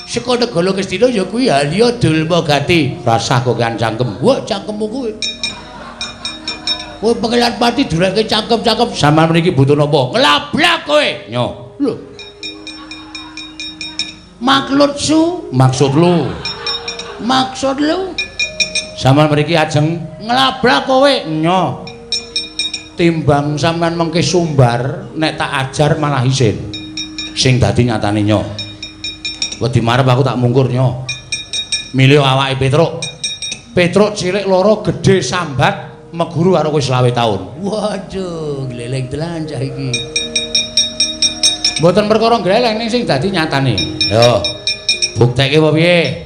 saka negara Ngastina ya kuwi Halya Durma Gati. Rasah kok kan cangkem. Wah, cangkemmu kuwi. Kowe pengelan pati dureke cangkem-cangkem. Sampeyan mriki butuh napa? Nglablak kowe. Nyo. Lho. Maksud su, maksud lu. Maksud lu. Sampeyan mriki ajeng nglablak kowe. Nyo. Timbang sampeyan mengke sumbar nek tak ajar malah isin. Sing dadi nyatane nyo. Wedi marep aku tak mungkur nyo. Milih awake Petruk. Petruk cilik loro gedhe sambat meguru karo kowe 25 taun. Waduh, gleleng tenan cah iki. Mboten perkara gleleng ning sing dadi nyatane. Yo. Bukteke apa piye?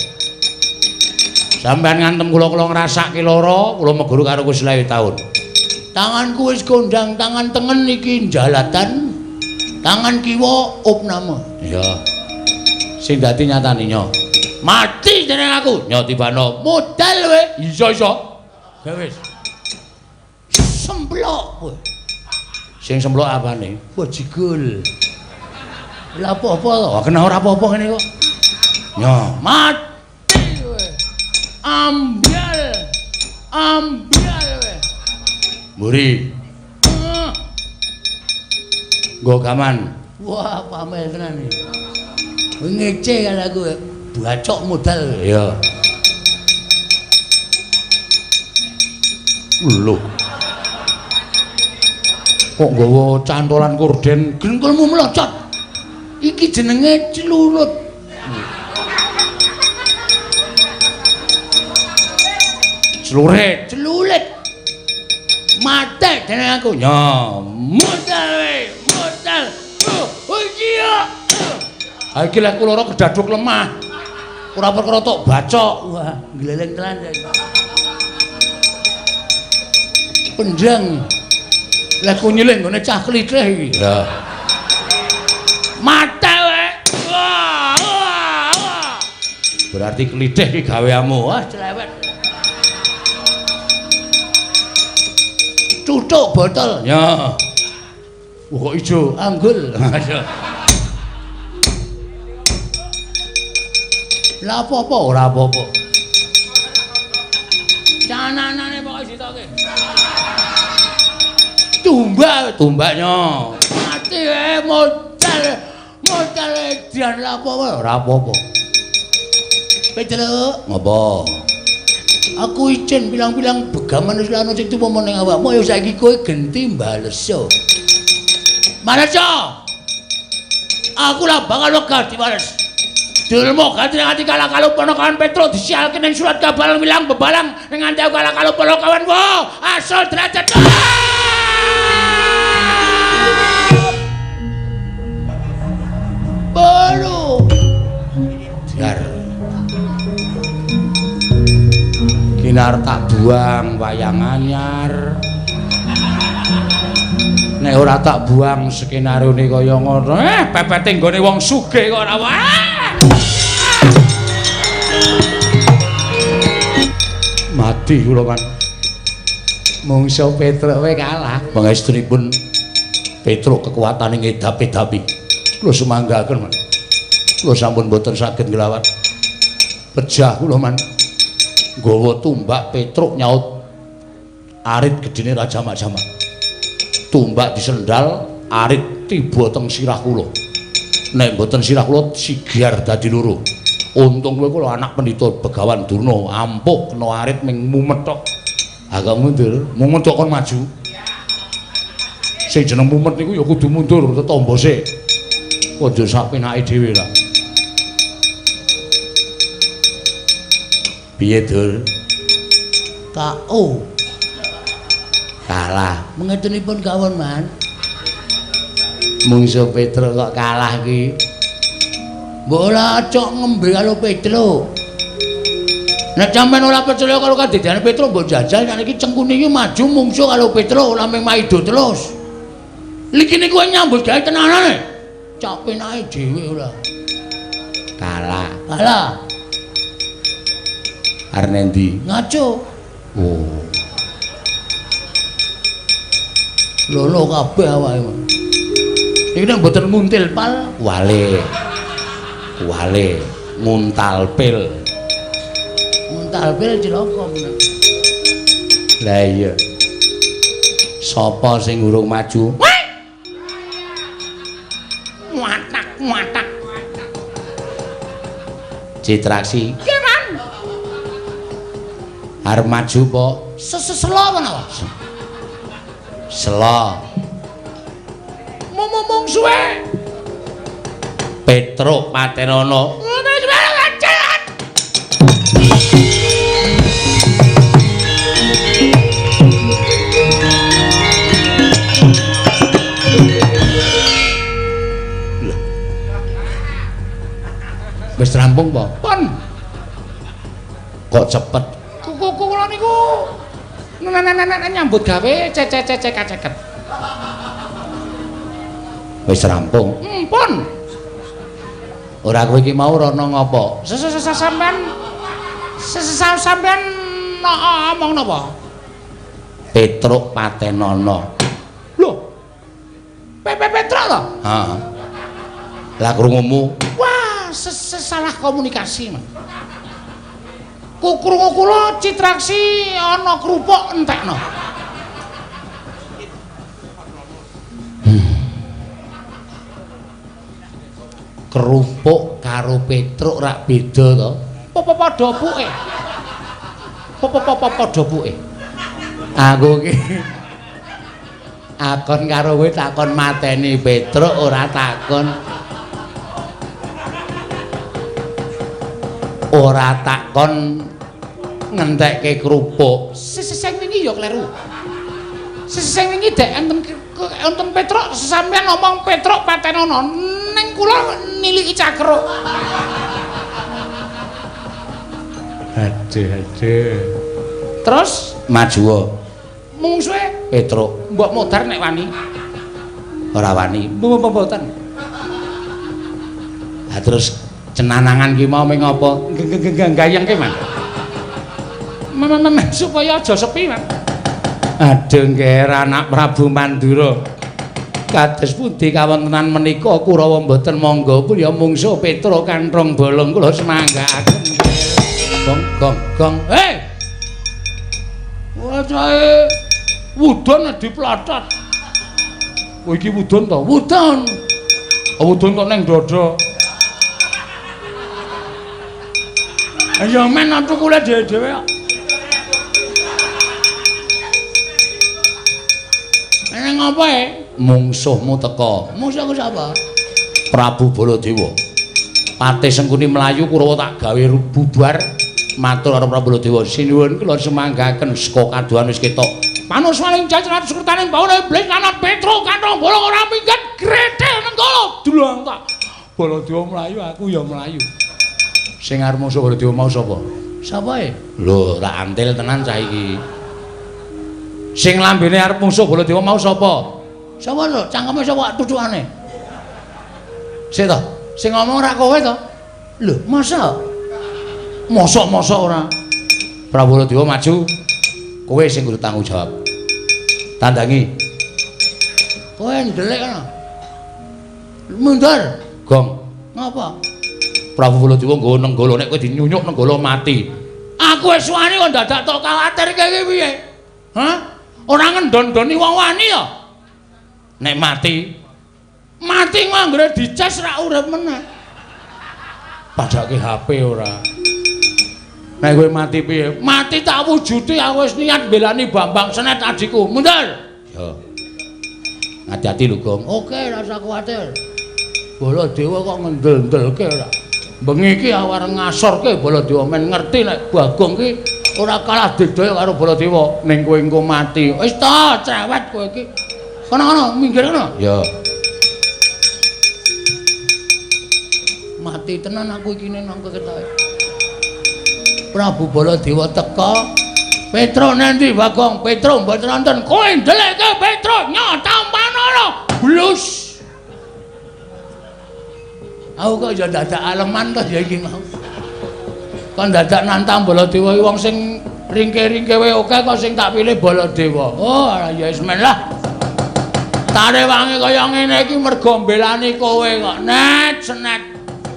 Sampeyan ngantem kula kula ngrasake lara, kula meguru karo kowe 25 taun. Tanganku wis kondang, tangan tengen iki jalatan, tangan kiwa opname. Iya. Sing dadi nyatane nyo. Mati jeneng aku. Nyo tibano. Modal kowe. Iso iso. Ya wis. Semplok kowe. Sing semplok apane? Bajigul. Lha apa-apa to? Kena ora apa-apa ngene kok. Nyo, mati kowe. Ambyal. Ambyal kowe. Mburi. Nggo gaman. Wah, pamel tenan iki. Ngece kan aku. Bacok modal. Iya. Lho. Kok nggawa cantolan korden gengkulmu melocot. Iki jenenge celurut. Celurit, celulit. Mate jeneng aku. Nyo, modal we, modal. Oh iya. Ha iki lek kula kedaduk lemah. Ora perkara tok bacok. Wah, gleleng tenan. Pendang. Lah ku nyilih nggone cah klithih iki. Ya. Mate we. Wah, wah, wah. Berarti klithih iki gaweanmu. Wah, celewet. Cucuk botol. Ya. Wah, kok ijo anggul. Lah apa-apa ora apa-apa. Cananane pokoke ditoke. Tumbak, tumbaknya. Mati modal. Modal edian lah apa-apa ora apa-apa. Petruk, ngopo? Aku izin bilang-bilang begaman wis ana sing tuwa ning awakmu ya saiki kowe genti bales yo. Males yo. Aku lah bakal wegah dibales. Dulmo ganti ati kalah kalau ponokawan Petruk disialke ning surat kabar wilang bebalang ning nganti aku kalah kalau ponokawan wo asal derajat. Baru biar kinar tak buang wayang anyar nek ora tak buang skenario-ne kaya ngono pepete nggone wong sugih kok ora wah. Mati kula kan mungso Petruk we kalah. Pangestunipun Petruk kekuatane ngedap-edapi. Kula sumanggaken man. Kula sampun boten saged nglawan. Pejah kula man. Nggawa tumbak Petruk nyaut arit gedene Raja Jamak-jamak. Tumbak disendal, arit tiba teng sirah kula. Nek mboten sirah kula sigar dadi loro. Untung kowe kula anak pendhita Begawan Durna, ampuh kena arit ming mumet tok. Agak mundur, mumet kok kon maju. Sing jeneng mumet niku ya kudu mundur tetombo sik. Aja sak penake dhewe lah. Piye, Dur? KO. Kalah. Mengetenipun kawon, Man. Mungsuh Petruk kok kalah ki. Mbok ora cok ngembe karo Petruk. Nek sampean ora percaya karo kadidane Petruk mbok jajal nek iki Cengkuni iki maju mungsuh karo Petruk ora mung maido terus. Liki niku nyambut gawe tenanane. Cok penake dhewe ora. Kalah. Kalah. Arep endi? Ngaco. Oh. Lolo kabeh awake. Iki nek mboten muntil pal, wale. Wale nguntal pil. Nguntal pil cilaka menak. Lah iya. Sapa sing urung maju? Watak watak. Citraksi. Kiran. Arep maju po? Seselo menawa. Selo. Mungsuhe Petruk patenono. Wis rampung po? Pun. Kok cepet? Kuku kula niku nyambut gawe cecek-cecek. Wis rampung. Pun. Ora kowe iki mau rono ngopo? Sampean sampean omong napa? Petruk patenono. Lho. Petruk to? Heeh. Lah krungumu? Wah, salah komunikasi, Mas. Krungu kula Citraksi ana krupuk entekno. Kerupuk karo Petruk rak beda to? Apa padha puke? Apa padha puke? Aku iki akon karo kowe takon mateni Petruk ora takon. Ora takon ngentekke kerupuk. Sing wingi ya kleru. Sing wingi dek enten Petruk sampeyan ngomong Petruk patenono ning kula niliki cakruk. Aduh aduh. Terus maju mungsuhe Petruk. Mbok modar nek wani. Ora wani. Mboten. Lah terus cenanangan ki mau ming apa? Gayengke, Mas. Supaya aja sepi, Mas. Aduh ngger anak Prabu Mandura. Kados pundi kawontenan menika Kurawa mboten mangga ya mungsuh Petruk kanthong bolong kula semanggaaken. Gong gong gong. Hei. Wacahe wudon diplotot. Kowe iki wudon to? Wudon. Wudon kok ning dada. Ayo men tukule dhewe-dhewe kok. Nang apa e? Mungsuhmu teka. Mungsuhku sapa? Prabu Baladewa. Patih Sengkuni mlayu Kurawa tak gawe bubar matur karo Prabu Baladewa. Sinuwun kula semanggaken saka kadohan wis ketok. Panuswaning jajaran sukertaning bawana iblis lanang Petruk kanthong bolong ora minggat gretel nenggala. Dulang tak. Baladewa mlayu aku ya mlayu. Sing arep mungsuh Baladewa mau sapa? Sapa e? Lho, tak antil tenan cah iki. Sing lambene arep mungsuh Baladewa mau sapa? Sapa lho? Cangkeme sapa tucukane? Sik to, sing ngomong ora kowe to? Lho, masa? Mosok-mosok ora. Prabu Baladewa maju. Kowe sing kudu tanggung jawab. Tandangi. Kowe ndelik kono. Mundur. Gong. Ngapa? Prabu Baladewa nggawa nenggala nek kowe dinyunyuk nenggala mati. Aku wis wani kok dadak tok kuwatir iki piye? Hah? Ora ngendon-ndoni wong wani ya? Nek mati, mati anggere dices rak urip meneh. Padake HP ora. Nek kowe mati piye? Mati tak wujude aku wis niat mbelani Bambang Senet adikku. Mundur. Ya. Ati-ati lho, Gong. Oke, rasa kuwatir. Baladewa kok ngendel-ndelke ora. Bengi iki aku arep ngasorke Baladewa men ngerti nek Bagong ki ora kalah digdaya karo Baladewa ning kowe engko mati. Wis ta, cerewet kowe iki. Kono-kono minggir kono. Ya. Mati tenan aku iki nang ketoke. Prabu Baladewa teka. Petro nanti Bagong, Petro mboten nonton. Kowe ndelekke Petro nyotampanono. Blus. Aku kok ya dadak aleman to ya iki mau. Kon dadak nantang Baladewa iki wong sing ringke-ringke wae akeh kok sing tak pilih Baladewa. Oh, ya wis men lah. Tarewangi kaya ngene iki mergo mbelani kowe kok. Net senet.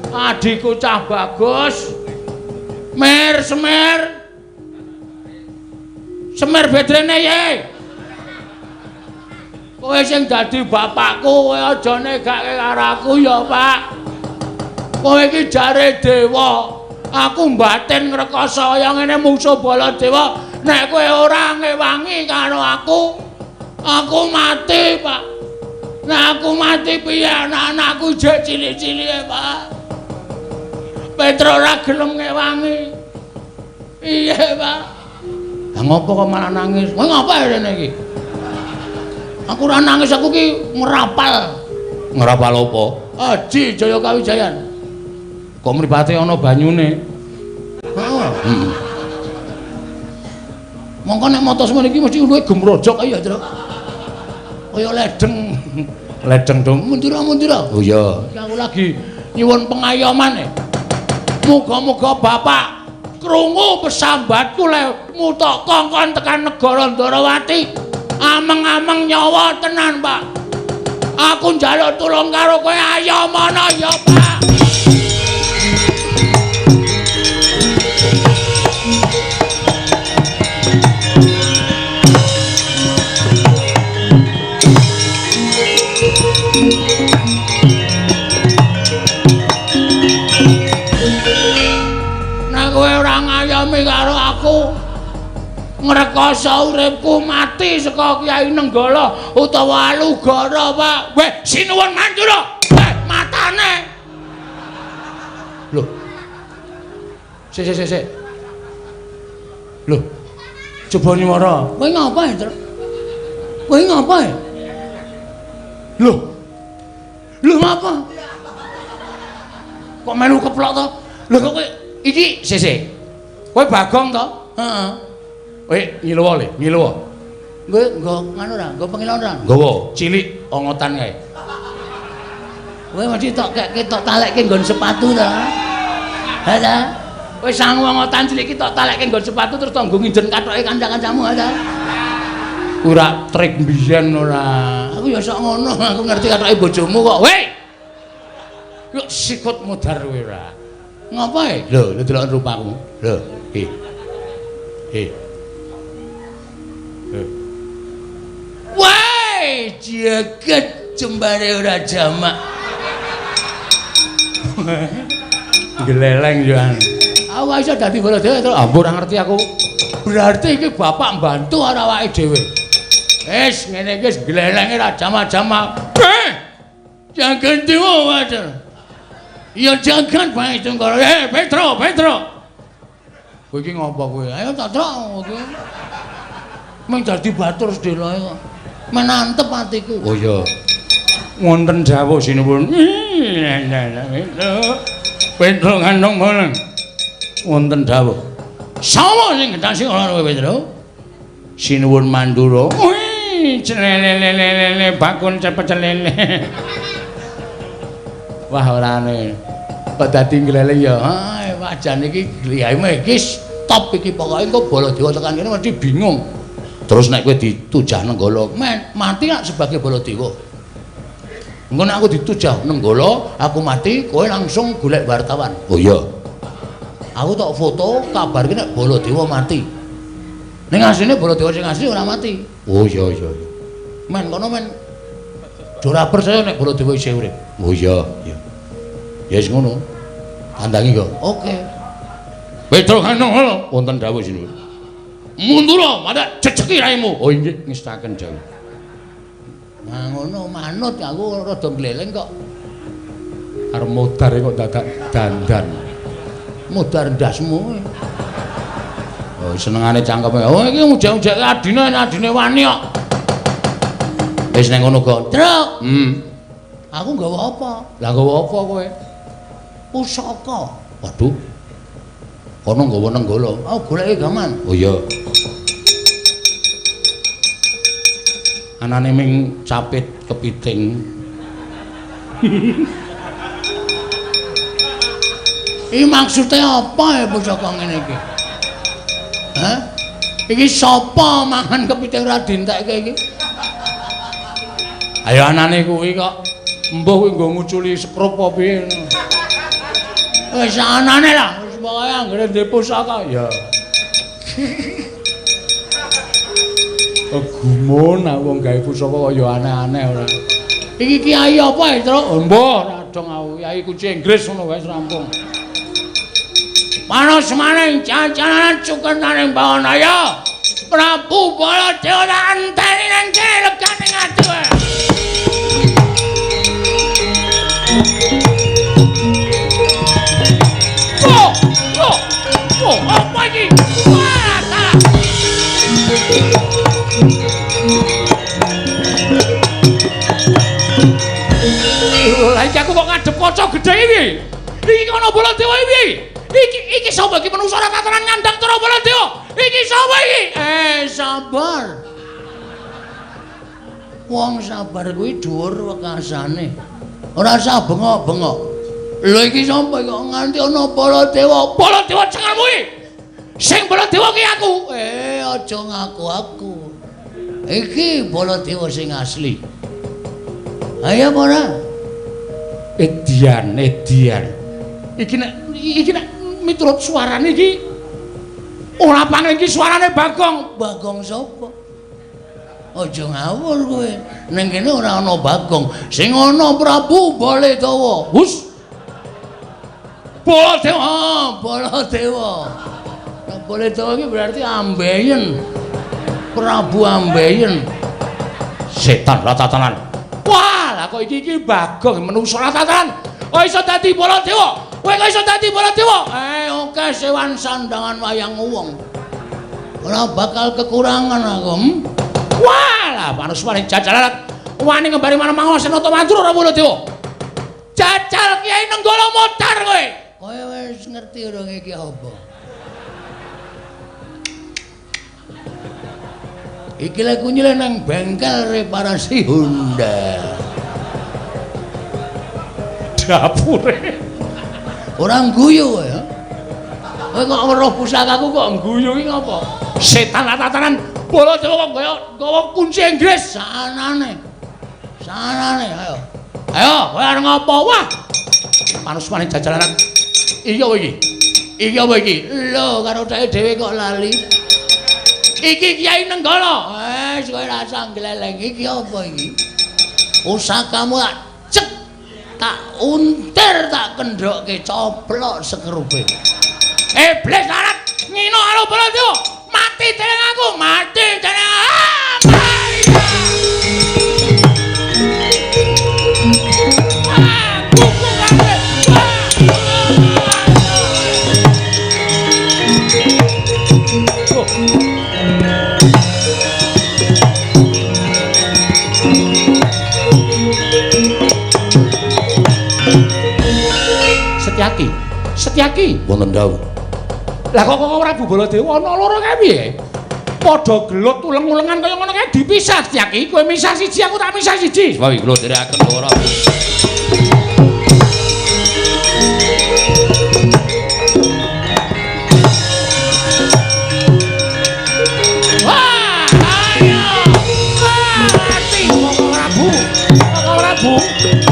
Adhiku cah bagus. Mer semer. Semer bedrene ye. Kowe sing dadi bapakku, kowe aja negake karo aku ya, Pak. Kowe iki jare dewa. Aku mbatin ngrekoso kaya ngene mungsuh Baladewa. Nek kowe ora ngewangi karo aku, aku mati, Pak. Nek aku mati piye anak-anakku jek cilik-cilike, Pak. Petro ora gelem ngewangi. Iya, Pak. Lah ngopo kok malah nangis? Kowe ngapa rene iki? Aku ora nangis, aku ki ngrapal. Ngrapal apa? Aji Jaya Kawijayan. Kok mripate ana banyune? Heeh. Heeh. Mongko nek mata semene iki mesti luwih gemrojok ya, Truk. Kaya ledeng. Ledeng dong. Mundura-mundura. Oh iya. Iki aku lagi nyuwun pengayoman. Muga-muga bapak krungu pesambatku le mutok kongkon tekan negara Ndarawati. Ameng-ameng nyawa tenan, Pak. Aku njaluk tulung karo kowe, ayo mono ya, Pak. Nek kowe ora ngayomi karo aku, ngrekoso uripku mati saka Kyai Nenggala utawa Alugara, Pak. Weh, sinuwun Mandura. Weh, matane. Lho. Sik sik sik. Lho. Coba nyuwara. Kowe ngapa, Truk? Kowe ngapa? Lho. Lho ngapa? Kok melu keplok to? Lho kok kowe iki sik sik. Kowe Bagong to? Heeh. Kowe ngiluwa le, ngiluwa. Kowe nggo nganu ora? Nggo pengilon ora? Nggawa, cilik ongotan kae. Kowe mesti tok kekke tok talekke nggon sepatu to. Ha ta? Kowe sangu ongotan cilik iki tok talekke nggon sepatu terus tok nggo nginjen kathoke kanca-kancamu ha ta? Ora trik mbiyen ora. Aku ya sok ngono, aku ngerti kathoke bojomu kok. Weh. Yo sikut mudhar kowe ora. Ngapa e? Lho, lho delok rupamu. Lho, iki. Iki. Wah, jagat jembare ora jamak. Gleleng yo. Aku iso dadi Baladewa to. Ampun ora ngerti aku. Berarti iki bapak mbantu karo awake dhewe. Wis ngene iki wis glelenge ora jamak-jamak. Jagan dewa wajar. Ya jagan bae Tungkara. Petro, Petro. Kowe iki ngopo kowe? Ayo tak trok kowe. Meng dadi batur sedeloe kok. Menantep atiku. Oh iya. Wonten dawuh sinuwun. Petro ngandung boleng. Wonten dawuh. Sapa sing gendhasi ora kowe Petro? Sinuwun Mandura. Wih, celelelelele bakun cepet celele. Wah orane. Kok dadi ngleleng ya. Ha, wajan iki gliyahme iki stop iki pokoke engko Baladewa tekan kene mesti bingung. Terus nek kowe ditujah Nenggala, men mati lak sebagai Baladewa. Engko nek aku ditujah Nenggala, aku mati, kowe langsung golek wartawan. Oh iya. Aku tok foto kabarke nek Baladewa mati. Ning asline Baladewa sing asli ora mati. Oh iya iya iya. Men kono men ora percaya nek Baladewa isih urip. Oh iya iya. Ya wis ngono. Tandangi kok. Oke. Petro Kanoholo wonten dawuh sinuwun. Mundura, madak jejeki raimu. Oh inggih ngestaken dawuh. Nah ngono manut aku rada gleleng kok. Arep modar kok dadak dandan. Modar ndasmu. Oh senengane cangkeme. Oh iki ujek-ujeke adine adine wani kok. Wis nang ngono kok. Truk. Aku nggawa apa? Lah nggawa apa kowe? Pusaka. Waduh. Kono nggawa Nenggala. Oh, goleki gaman. Oh iya. Anane ming capit kepiting. Iki maksude apa ya pusaka ngene iki? Hah? Iki sapa mangan kepiting ra dientekke iki? Ayo anane kuwi kok embuh kuwi nggo nguculi sekrup apa piye. Wis anane lah, wis pokoke anggere ndek pusaka ya. Gumun aku wong gawe pusaka kaya aneh-aneh ora. Iki kiai apa ya, Truk? Embuh ora dong aku, kiai kunci Inggris ngono wae rampung. Panas maning jajanan cukenaning Bawanaya. Prabu Baladewa tak enteni nang kene legane ati kowe. Oh, oh, oh, apa iki? Wah, salah. Lah iki aku kok ngadep kaca gedhe iki. Iki kono Baladewa iki. Iki sapa iki manungsa ora tatanan ngandang cara Baladewa? Iki sapa iki? Sabar. Wong sabar kuwi dhuwur wekasane. Ora usah bengok-bengok. Lho iki sapa kok nganti ana Baladewa? Baladewa cengelmu iki. Sing Baladewa ki aku. Aja ngaku aku. Iki Baladewa sing asli. Ayo apa ora? Edian, edian. Iki nek miturut suarane iki ora pangling iki suarane Bagong. Bagong sapa? Aja ngawur kowe. Ning kene ora ana Bagong. Sing ana Prabu Baladewa. Hus. Baladewa, Baladewa. Baladewa iki berarti ambeien. Prabu ambeien. Setan ratatanan. Wah, lah kok iki Bagong menungso ratatanan. Kok iso dadi Baladewa? Kowe kok iso dadi Baladewa? Oke sewan sandangan wayang wong. Ora bakal kekurangan aku. Wah, lah manuswane jajalan wani ngembari manah Senata Mandura ora Baladewa. Jajal Kyai Nenggala motar kowe. Kowe wis ngerti urung iki apa? Iki lek kunyile nang bengkel reparasi Honda. Dapure. Ora ngguyu ya. Kowe kok weruh pusakaku kok ngguyu iki ngopo? Setan tatanan Baladewa kok gawa kunci Inggris. Sanane. Sanane ayo. Ayo, kowe arep ngopo? Wah. Manuswane jajalanan. Iki apa iki? Iki apa iki? Lho, karo dheke dhewe kok lali. Iki Kyai Nenggala. Wis kowe rasa ngleleng iki apa iki? Pusakamu tak cek, tak untir, tak kendhokke coplok sekrupe. Iblis larat ngino karo Baladewa. Mati dening aku, mati dening. Setyaki, Setyaki wonten dawuh. Lah kok Prabu Baladewa ana loro kae piye? Padha gelut uleng-ulengan kaya ngono kae dipisah Setyaki. Kowe misah siji, aku tak misah siji. Wah, kula dherekaken ora. Wah, ayo. Wah, mati Koko Prabu. Koko Prabu.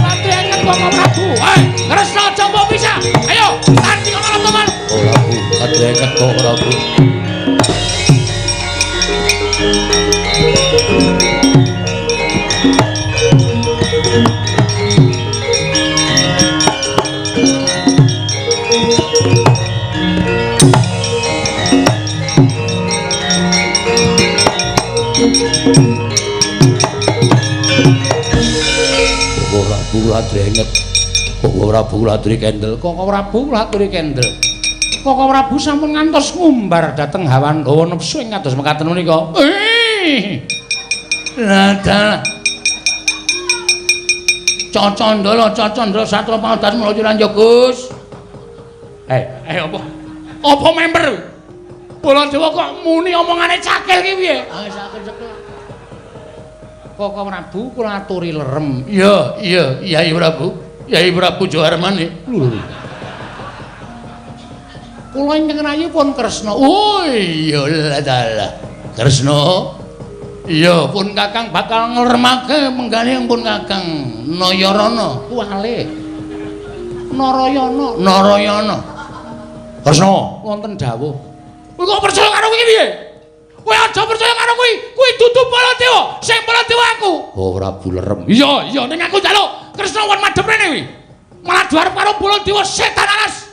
Mati enget Koko Prabu. Hei, Kresna aja mbok pisah. Ayo, tanti kono teman. Ora Bu, kadreket kok ora Bu. Ora Bu ladrenget. Koko Prabu laturi kendel. Koko Prabu laturi kendel. Koko Prabu sampun ngantos ngumbar dhateng hawa nafsu ing kados mekaten menika. Lah dalah. Cacandala, cacandala satra pangadas mula Gus. Apa? Apa member? Baladewa kok muni omongane cakil ki piye? Ah, cakil-cakil. Koko Prabu kula aturi lerem. Iya, iya, Yai Prabu. Yai Prabu Jawarmane. Lho. Kula ingkang rayi pun Kresna. Oh iya lah dalah. Kresna. Iya, pun Kakang bakal ngleremake penggane pun Kakang Nayarana kuwale. Narayana, Narayana. Kresna, wonten dawuh. Kowe kok percaya karo kuwi piye? Kowe aja percaya karo kuwi. Kuwi dudu Baladewa, sing Baladewa aku. Oh, Prabu lerem. Iya, iya, ning aku njaluk Kresna won madhep rene kuwi. Malah diarep karo Baladewa setan alas.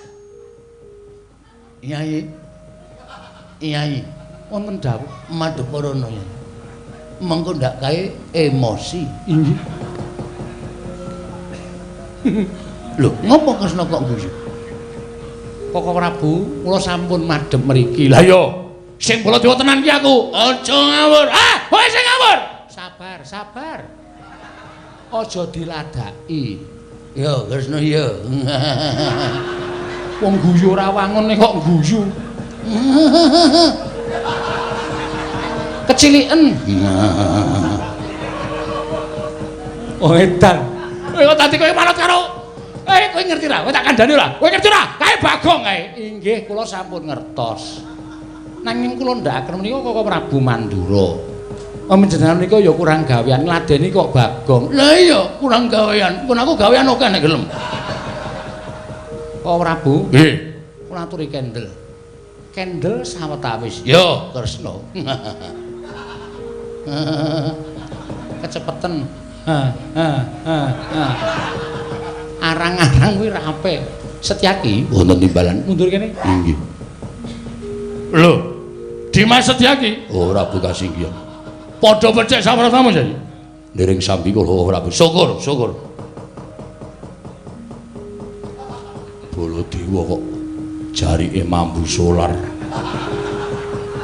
Yai. Yai, wonten dawuh madhep rono ya. Mengko ndak kae emosi. Inggih. Lho, ngopo Kresna kok guyu? Koko Prabu, kula sampun madhep mriki. Lah iya, sing Baladewa tenan ki aku. Aja ngawur. Ah, kowe sing ngawur. Sabar, sabar. Aja diladaki. Ya, Kresna ya. Wong guyu ora wangun kok guyu. Keciliken. Oh edan. Kowe kok dadi kowe manut karo kowe ngerti ra? Kowe tak kandhani ora? Kowe ngerti ora? Kae Bagong kae. Inggih, kula sampun ngertos. Nanging kula ndhakaken menika Koko Prabu Mandura. Panjenengan menika ya kurang gawean, ngladeni kok Bagong. Lah iya, kurang gawean. Pun aku gawean akeh nek gelem. Koko Prabu? Nggih. Kula aturi kendel. Kendel sawetawis. Ya, Kresna. Kecepetan. Arang-arang kuwi ra apik. Setyaki wonten timbalan. Mundur kene. Inggih. Lho, Dimas Setyaki? Oh, Prabu Kasinggihan. Padha becik sawetawis saiki. Niring sambi kula Prabu. Syukur, syukur. Baladewa kok jarike mambu solar.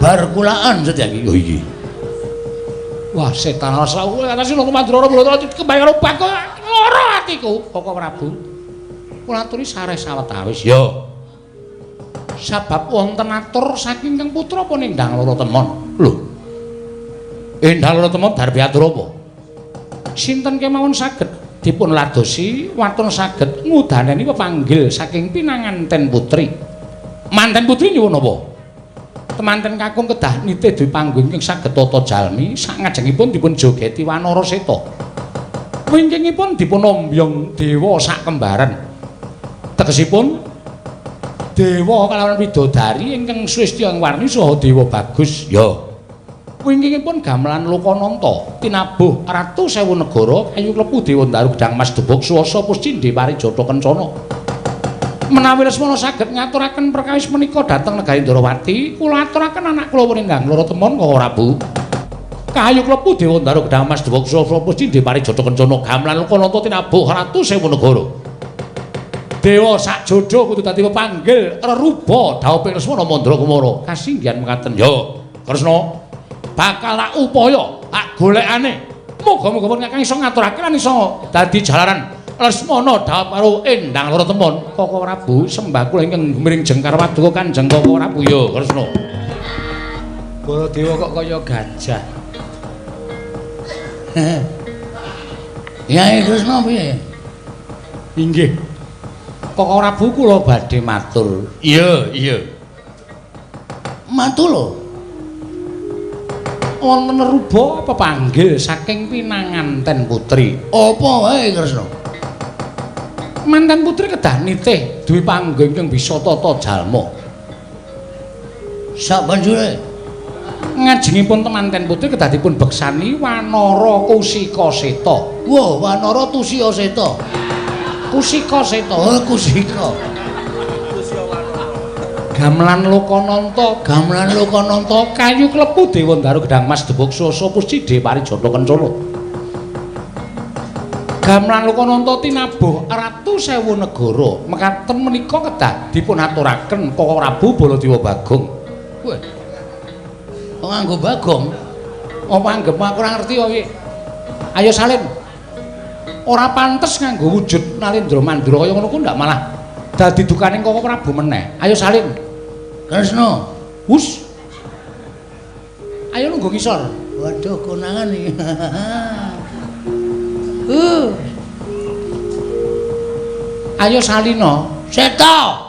Bar kulaan Setyaki. Oh iya. Wah, setan alas kowe atase lho Mandura Baladewa kembali karo Bagong lara atiku. Koko Prabu. Kula aturi sareh sawetawis. Ya. Sabab wonten atur saking Kang Putra pun Endang Loro Temon. Lho. Endang Loro Temon darbe atur apa? Sinten kemawon saged dipun ladosi waton saged ngudaneni pepanggil saking pinanganten putri. Manten putri nyuwun apa? Temanten kakung kedah nitih dwi panggung ingkang saged tata jalmi sakngajengipun dipun jogeti wanara seta. Wingkingipun dipun ombyong dewa sak kembaran. Tegesipun dewa kalawan widodari ingkang swestya ing warni saha dewa bagus. Ya. Wingkingipun gamelan Lokananta tinabuh ratu sewu negara kayu klepu dewa ndaru gedang mas debog swasa puscindhe parijata kencana. Menawi Lesmana saged ngaturaken perkawis menika dhateng negari Ndrawati, kula aturaken anak kula Endang Loro Temon Koko Prabu. Kayu klepu dewa ndaru gedang mas debog swasa puscindhe parijata kencana gamelan Lokananta tinabuh ratu sewu negara. Dewa sak jodho kudu dadi pepanggil reruba dhawuhing Lesmana Mandra Kumara. Kasinggihan mekaten. Ya, Kresna. Bakal tak upaya, tak golekane. Muga-muga pun Kakang iso ngaturake lan iso dadi jalaran Lesmana dhawuh karo Endang Loro Temon. Koko Prabu sembah kula ingkang gumiring jengkar paduka Kanjeng Koko Prabu. Ya, Kresna. Baladewa kok kaya gajah. Yai Kresna piye? Inggih. Koko Prabu kula badhe matur. Iya, iya. Matur lho. Wonten ruba pepanggil saking pinanganten putri. Apa wae Kresna? Manten putri kedah nitih dwi panggung ingkang bisa tata jalma. Sabanjure ngajengipun temanten putri kedah dipun beksani Wanara Kusika Seta. Wah, Wanara Tusya Seta. Kusika Seta. Oh, Kusika. Gamelan Lokananta, gamelan Lokananta kayu klepu dewa ndaru gedang mas debog swasa puscindhe parijata kencana. Gamelan Lokananta tinabuh ratu sewu negara. Mekaten menika kedah dipun aturaken Koko Prabu Baladewa Bagong. Wah. Kok nganggo Bagong? Apa anggep aku ora ngerti kok iki. Ayo salin. Ora pantes nganggo wujud Nalendra Mandura kaya ngono ku ndak malah Dadi dukaning Koko Prabu meneh. Ayo salin. Kresna. Hus. Ayo nunggu ngisor. Waduh, konangan iki. Ayo salina. Seta.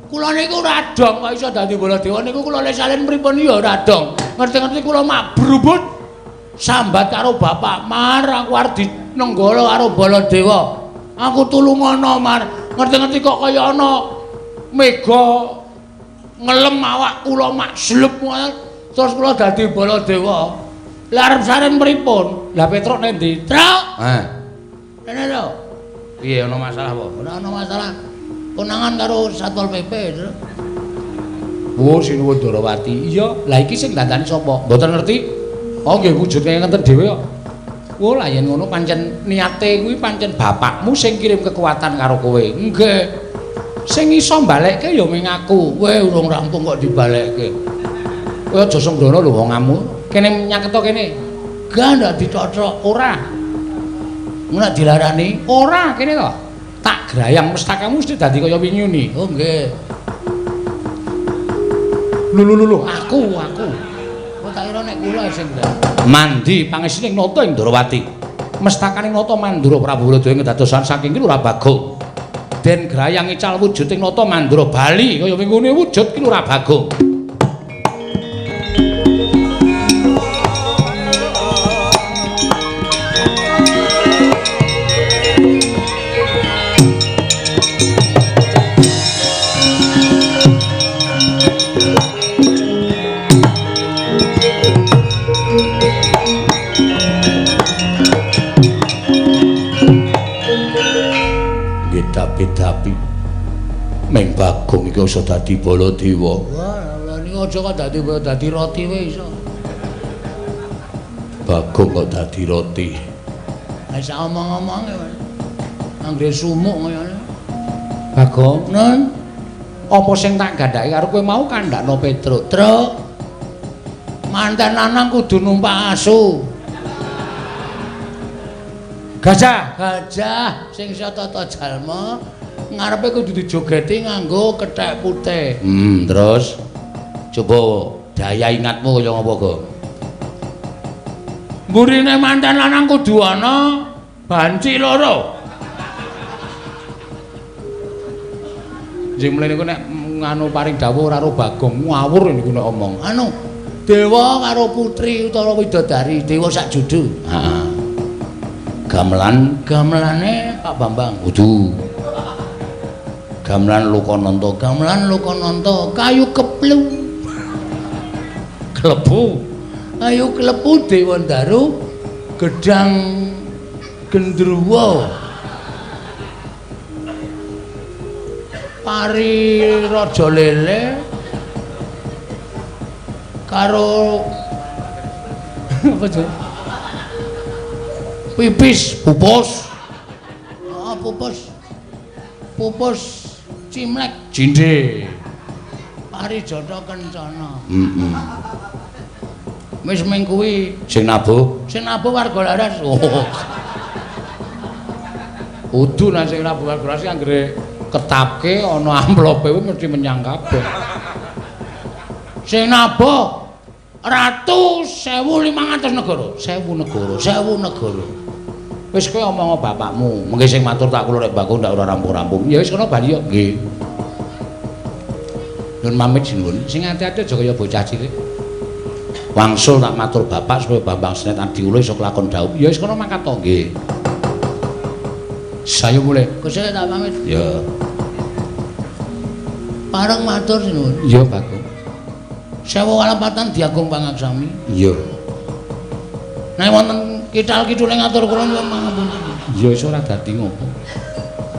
Kula niku ora dong kok iso dadi Baladewa niku kula le salin pripun ya ora dong. Ngerti-ngerti kula mak brubut sambat karo bapak Mar, aku arep dinenggala karo Baladewa. Aku tulungono Mar. Ngerti-ngerti kok kaya ana mega ngelem awak kula mak slep terus kula dadi Baladewa. Lah arep saren pripun? Lah Petruk nek ndi? Truk. Heh. Rene lho. Piye ana masalah apa? Ora ana masalah. Konangan karo Satpol PP, Truk. Oh, sinuwun Darawati. Iya, lah iki sing dandani sapa? Mboten ngerti. Oh nggih wujud kaya ngenten dhewe kok. Oh, lah yen ngono pancen niate kuwi pancen bapakmu sing kirim kekuatan karo kowe. Nggih. Sing iso mbalekke ya mung aku. Kowe urung rampung kok dibalekke. Kowe aja sembrono lho wong amu. Kene nyaketo kene. Gak ndak dicocok ora. Ora dilarani ora kene to. Tak grayang mestakamu mesti dadi kaya wingi. Oh nggih. Lho lho lho aku. Kok tak kira nek kula sing mandi pangestine nata ing Ndrawati. Mestakane nata Mandura Prabu Baladewa kedadosan saking Ki Lurah Bagong. Den grayang ical wujuding nata Mandura bali kaya wingune wujud Ki Lurah Bagong. Dapi-dapi meng Bagong iki iso dadi Baladewa. Wah, lha niku aja kok dadi dadi roti wae iso. Bagong kok dadi roti. Lah sak omong-omonge anggere sumuk kayane. Bagong, Nun, apa sing tak gandhake karo kowe mau kandhakno Petruk? Truk. Manten lanang kudu numpak asu. Gajah, gajah sing iso tata jalma ngarepe kudu dijogeti nganggo kethek putih. Terus coba daya ingatmu kaya ngapa, Gong? Mburine manten lanang kudu ana banci loro. Sing mlene niku nek nganu paring dawuh ora karo Bagong ngawur niku nek omong. Anu, dewa karo putri utawa widodari, dewa sak judu. Heeh. Gamelan, gamelane Pak Bambang. Kudu. Gamelan Lokananta, gamelan Lokananta, kayu keplu. Klebu. Kayu klebu Dewandaru, gedang gendruwo. Pari Raja Lele karo apa jenenge? Pipis, pupus. Oh, pupus. Pupus cimlek cindhe. Parijata kencana. Heeh. Wis ming kuwi sing nabuh, sing nabuh warga laras. Oh. Kudu nek sing nabuh warga laras anggere ketapke ana amplope kuwi mesti menyang kabeh. Sing nabuh Ratu 1500 negara, 1000 negara, 1000 negara. Wis kowe omong bapakmu, mengke sing matur tak kula rek Bagong ndak ora rampung-rampung. Ya wis kono bali yo. Nggih. Nyun pamit sinuwun. Sing ati-ati aja kaya bocah cilik. Wangsul tak matur bapak supaya Bambang Senet Adiwula iso kelakon dhawuh. Ya wis kono mangkat to nggih. Sayo mulih. Gusti tak pamit. Ya. Pareng matur sinuwun. Iya Bagong. Sewu kalepatan diagung pangaksami. Iya. Nek wonten kithal kidule ngatur kula nyuwun pangapunten. Iya iso ora dadi ngopo.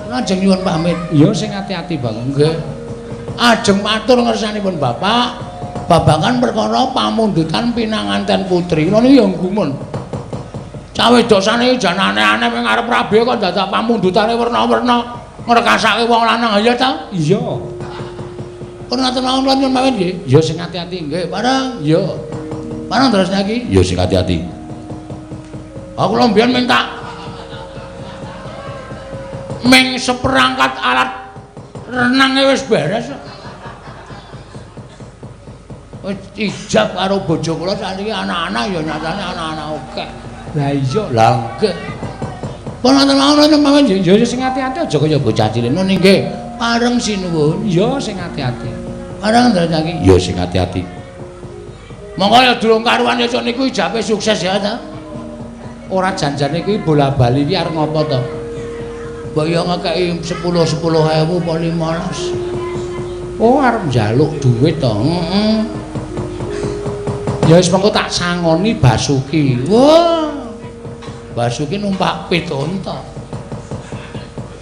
Kula ajeng nyuwun pamit. Iya sing ati-ati Bagong. Nggih. Ajeng matur ngersanipun Bapak babagan perkara pamundutan pinanganten putri. Kula niki ya gumun. Cah wedok saniki jan aneh-aneh ming arep rabi kok dadak pamundutane werna-werna ngrekasake wong lanang. Ya ta? Iya. Pun ngaten mawon kula nyuwun pamit nggih. Ya sing ati-ati nggih, bareng. Iya. Bareng terus niki. Ya sing ati-ati. Aku lho mbiyen minta ming seperangkat alat Renange wis beres. Wis ijab karo bojo kula sakniki anak-anak ya nyatane anak-anak akeh. Lah iya, lah nggih. Pun wonten mawon mawon ya sing ati-ati aja kaya bocah cilik. Nun nggih, pareng sinuwun. Ya sing ati-ati. Pareng ndara iki. Ya sing ati-ati. Monggo ya durung karuan ya niku ijabe sukses ya ta. Ora janjane kuwi bola-bali iki arep ngopo to? Mbok ya ngekeki 10 10.000 apa 15. Oh arep njaluk dhuwit to. Heeh. Ya wis mengko tak sangoni Basuki. Wah. Basuki numpak pit unta.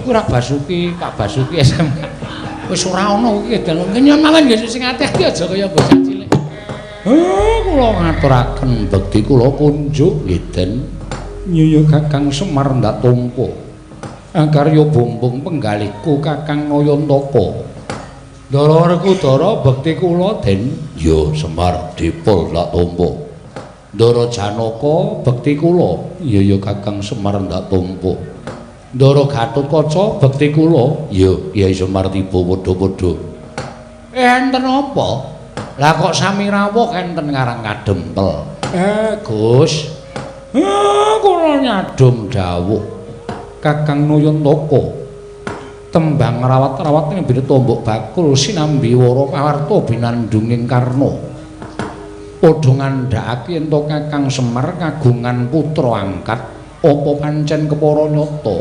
Kuwi ora Basuki, Pak Basuki SMK. Wis ora ana iki dalu. Nyen mawon nggih sing ati-ati aja kaya bocah cilik. Kula ngaturaken bekti kula kunjuk nggih Den. Nyuyu Kakang Semar ndak tampa. Karya bumbung penggalihku Kakang Nayantaka. Ndara Werkudara bekti kula Den. Ya Semar dipol ndak tampa. Ndara Janaka bekti kula. Ya ya Kakang Semar ndak tampa. Ndara Gatotkaca bekti kula. Ya Kyai Semar tiba padha-padha. Enten apa? Lah kok sami rawuh enten Karang Kadempel. Gus. Kula nyadom dawuh Kakang Nayantaka. Tembang rawat-rawat ing bene tombok bakul sinambi wara pawarta binandunging karna. Padha ngandhakake yen to Kakang Semar kagungan putra angkat apa pancen kepara nyata?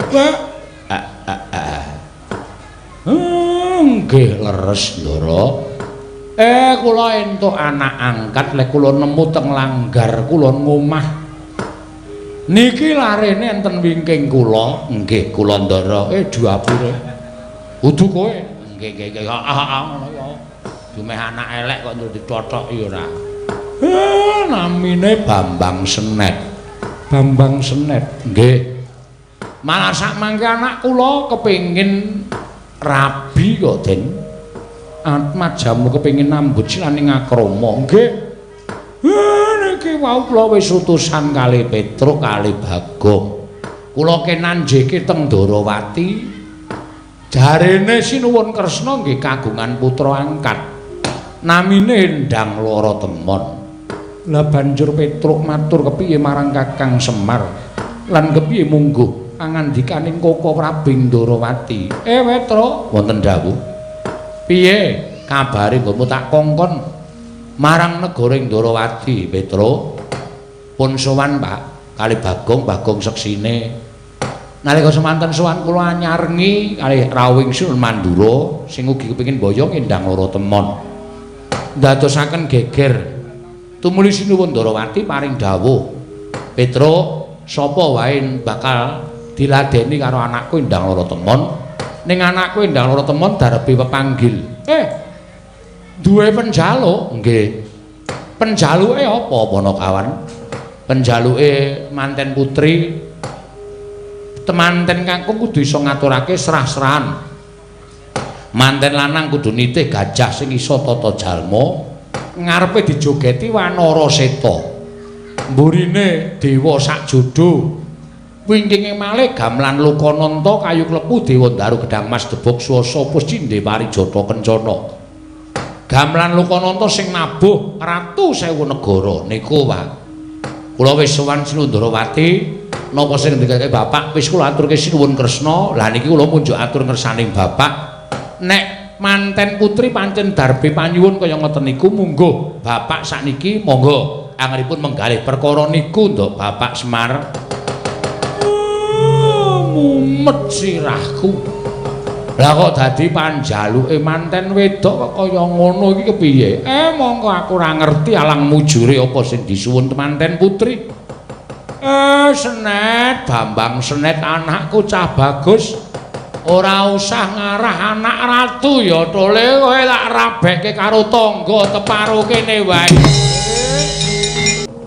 Nggih leres Ndara. Kula entuk anak angkat lek kula nemu teng langgar kula ngomah. Niki larene enten wingking kula. Nggih kula Ndara. Duapure. Kudu kowe. Nggih nggih nggih. Heeh ngono ya. Dumeh anak elek kok ndur dithothok ya ora. Namine Bambang Senet. Bambang Senet. Nggih. Malah sak mangke anak kula kepengin rabi kok, Den. Atmajamu kepengin nambut silaning akrama. Nggih. Niki wau kula wis utusan kali Petruk kali Bagong. Kula kenanjeke teng Ndorowati. Jarene Sinuwun Kresna nggih kagungan putra angkat. Namine Endang Loro Temon. Lah banjur Petruk matur kepiye marang Kakang Semar lan kepiye mungguh pangandikaning Koko Prabing Ndorowati. Petruk, wonten dawuh. Piye kabare nggonmu tak kongkon marang negara Ndorowati, Petruk? Pun sowan, Pak, kali Bagong, Bagong seksine. Nalika semanten sowan kula nyarengi kalih rawuhing Sunan Mandura sing ugi kepengin boyong Endang Loro Temon. Ndadosaken geger. Tumuli Sinuwun Ndorowati paring dawuh, Petruk, sapa wae bakal diladeni karo anakku Endang Loro Temon? Ning anakku Endang Loro Temon darepe pepanggil. Duwe penjaluk? Nggih. Penjaluke apa, Panakawan? Penjaluke manten putri. Temanten kakung kudu iso ngaturake serah-serahan. Manten lanang kudu nitih gajah sing iso tata jalma. Ngarepe dijogeti Wanara Seta. Mburine dewa sakjodo. Wingkinge malih gamelan Lokananta kayu klepu dewa ndaru gedang mas debog swasa puscindhe parijata kencana. Gamelan Lokananta sing nabuh ratu sewu negara niku, Pak. Kula wis sowan Sinundrawati, napa sing ngendikake Bapak wis kula aturke Sinuwun Kresna. Lah niki kula munjuk atur ngersaning Bapak. Nek manten putri pancen darbe panyuwun kaya ngoten niku mungguh Bapak sakniki monggo anggenipun menggalih perkara niku nduk Bapak Semar. Mumet sirahku. Lah kok dadi panjaluke manten wedok kok kaya ngono iki kepiye? Mongko aku ora ngerti alang mujure apa sing disuwun manten putri. Senet, Bambang Senet anakku cah bagus. Ora usah ngarah anak ratu ya tole kowe tak rabeke karo tangga teparo kene wae.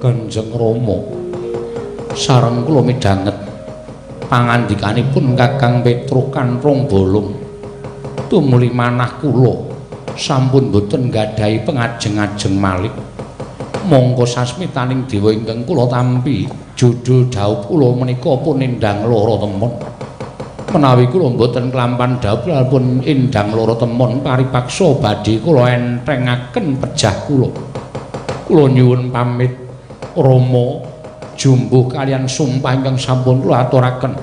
Kanjeng Rama sareng kula midhanget pangandikanipun Kakang Petruk Kantrung Bolong. Tumuli manah kula sampun boten nggadahi pengajeng-ajeng malih. Mongko sasmitaning dewa ingkang kula tampi judul dhawuh kula menika pun Endang Loro Temon. Menawi kula mboten klampan dhawuh pun Endang Loro Temon paripaksa badhe kula entengaken pejah kula. Kula nyuwun pamit Rama jumbuh kalian sumpah ingkang sampun kula aturaken.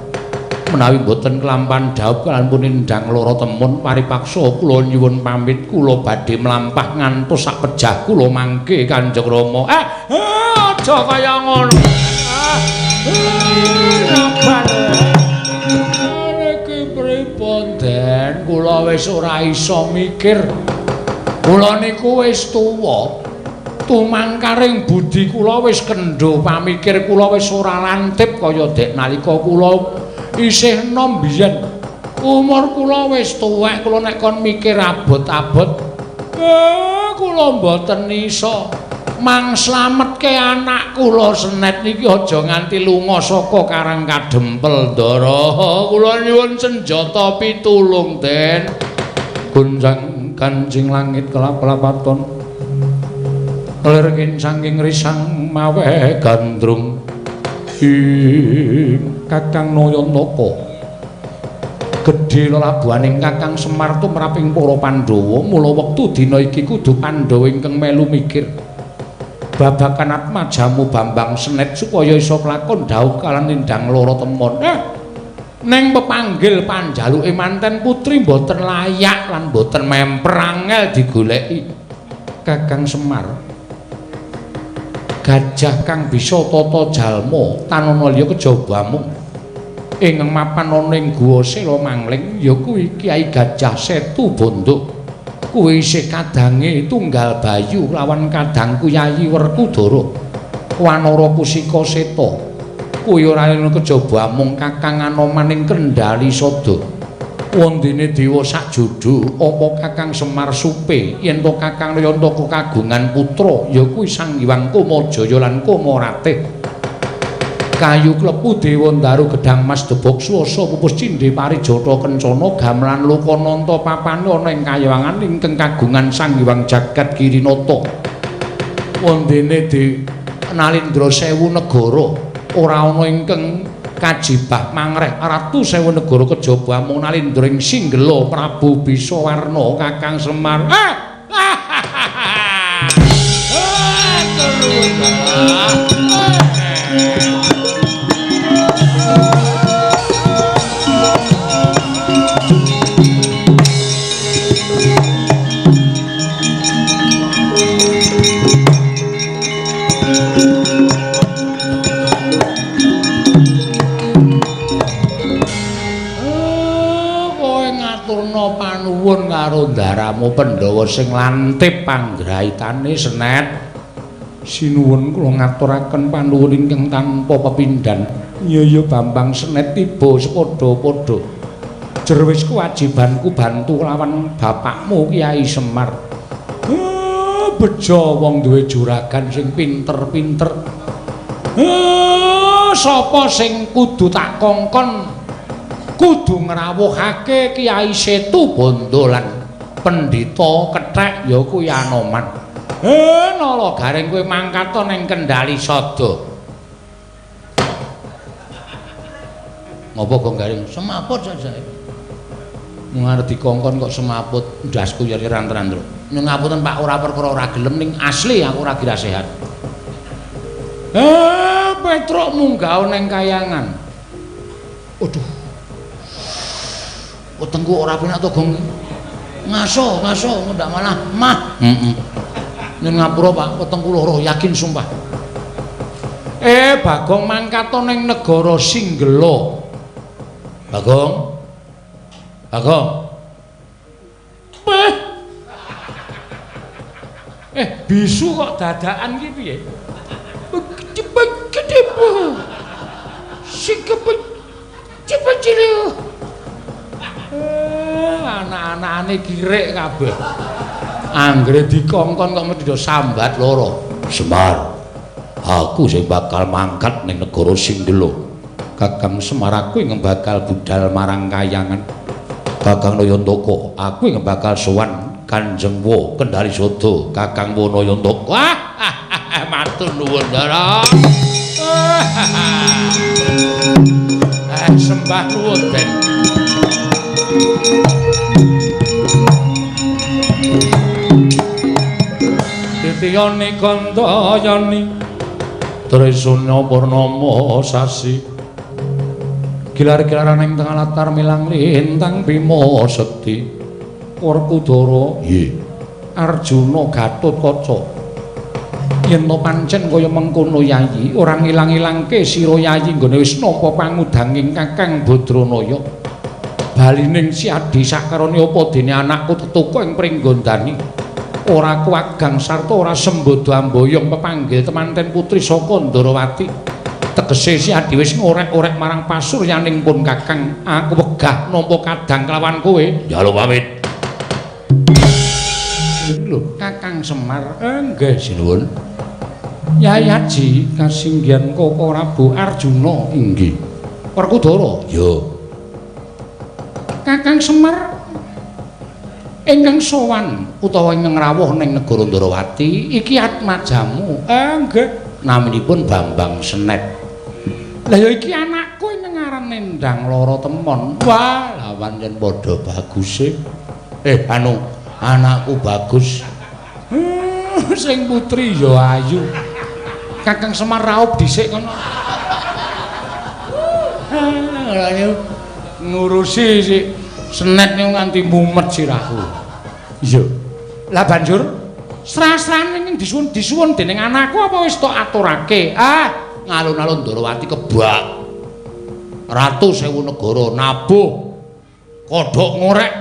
Menawi mboten klampan dhawuh kalian pun Endang Loro Temon paripaksa kula nyuwun pamit, kula badhe mlampah ngantos sak pejah kula mangke Kanjeng Rama. Aja kaya ngono. Niki pripun, Den? Kula wis ora iso mikir. Kula niku wis tuwa. Tumangkaring budi kula wis kendho, pamikir kula wis ora lantip kaya dek nalika kula isih enom biyen. Umur kula wis tuwek, kula nek kon mikir abot-abot, kula mboten iso. Mang slametke anak kula Senet niki aja nganti lunga saka Karang Kadempel, Ndara. Kula nyuwun senjata pitulung, Den. Gonjang kancing langit kelap-lapaton. Lir kincanging risang maweh gandrung. Ing Kakang Nayantaka. Gedhe lelabuhaning Kakang Semar tumraping para Pandhawa, mula wektu dina iki kudu Pandhawa ingkang melu mikir babagan atmajamu Bambang Senet supaya iso kelakon dhawuh kalian Endang Loro Temon. Ning pepanggil panjaluke manten putri mboten layak lan mboten memper angel digoleki. Kakang Semar, gajah kang bisa tata jalma tanana liya kejaba amung ing mapan ana ing Guwa Sela Mangling ya kuwi Kyai Gajah Setu Bondo. Kuwi isih kadange Tunggal Bayu lawan kadangku Yayi Werkudara Wanara Kusika Seta. Kuwi ora ana kejaba amung Kakang Anoman ing Kendhali Sada. Wondene dewa sakjodo apa Kakang Semar supe yen to Kakang Nayantaka kagungan putra ya kuwi Sang Hyang Kamajaya lan Kamaratih. Kayu klepu dewa ndaru gedang mas debok swasa pupus cindhe parijata kencana gamelan lokananta papane ana ing kayangan ingkang kagungan Sang Hyang Jagat Girinata. Wondene de Nalindra sewu negara ora ana ingkang kajibah mangreh ratu sewu negara kejaba amung Nalindra ing Singgela Prabu Bisawarna Kakang Semar. Panuwun karo ndaramu Pandhawa sing lantip panggraitane Senet. Sinuwun kula ngaturaken panuwun ingkang tanpa pepindhan. Iya ya Bambang Senet tiba sepadha-padha. Jer wis kewajibanku bantu lawan bapakmu Kyai Semar. Bejo wong duwe juragan sing pinter-pinter. Sapa sing kudu tak kongkon? Kudu ngrawuhake Kyai Setu Bondo lan Pendhita Kethek ya kuwi Anoman. Nala Gareng kowe mangkat ning Kendhali Sada. Ngopo Gong Gareng? Semaput saja. Mung arep dikongkon kok semaput ndasku yer-yeran tenan, Truk. Nyuwun ngapunten Pak, ora perkara ora gelem ning asli aku ora kira sehat. Petruk munggah ning kayangan. Aduh. Wetengku ora penak to, Gong. Ngaso, ngaso, ndak malah mah. Heeh. Nyuwun ngapura, Pak, wetengku loro yakin sumpah. Bagong mangkat ning negara Singgela. Bagong. Bagong. Bisu kok dadakan ki piye? Anak-anakane kirik kabeh. Anggere dikongkon kok mesti do sambat loro. Semar, aku sing bakal mangkat ning negara Singgela. Kakang Semar aku ing bakal budal marang kayangan. Kakang Nayantaka, aku ing bakal sowan Kanjeng Wa Kendhali Sada, Kakang Wa Nayantaka. Wah, matur nuwun, Ndara. Sembah nuwun, Den. Setiane kandayani Trisuna Purnama sasi gilar-gilaran ing tengah latar milang lintang Bima Sekti Werkudara nggih Arjuna Gatotkaca yen to pancen kaya mengkono Yayi ora ngilang-ilangke sira Yayi nggone wis nampa pangudanging Kakang Badranaya balining si Adi sakarone apa dene anakku tetuka ing pringgondani ora kuwagang sarta ora sembodo amboyong pepanggil temanten putri saka Ndarawati tegese si Adi wis ngorek-orek marang pasuryaning pun Kakang aku wegah nampa kadang kelawan kowe njaluk pamit lho Kakang Semar nggih sinuwun Yai Haji kasinggihan Koko Prabu Arjuna inggih Werkudara ya Kakang Semar ingkang sowan utawa ingkang rawuh ning negara Ndarawati iki atmajamu nggih naminipun Bambang Senet lah ya iki anakku ingkang aran Nendang Lara Temon wah lah pancen padha baguse anu anakku bagus sing putri ya ayu Kakang Semar raup dhisik kono ngurusi si Senet niku nganti mumet sirahku. Iya. Lah banjur srah-srahane ning disuwun dening anakku apa wis tok aturake? Ah, ngalun-alun Ndarawati kebak. Ratu sewu negara nabuh kodhok ngorek.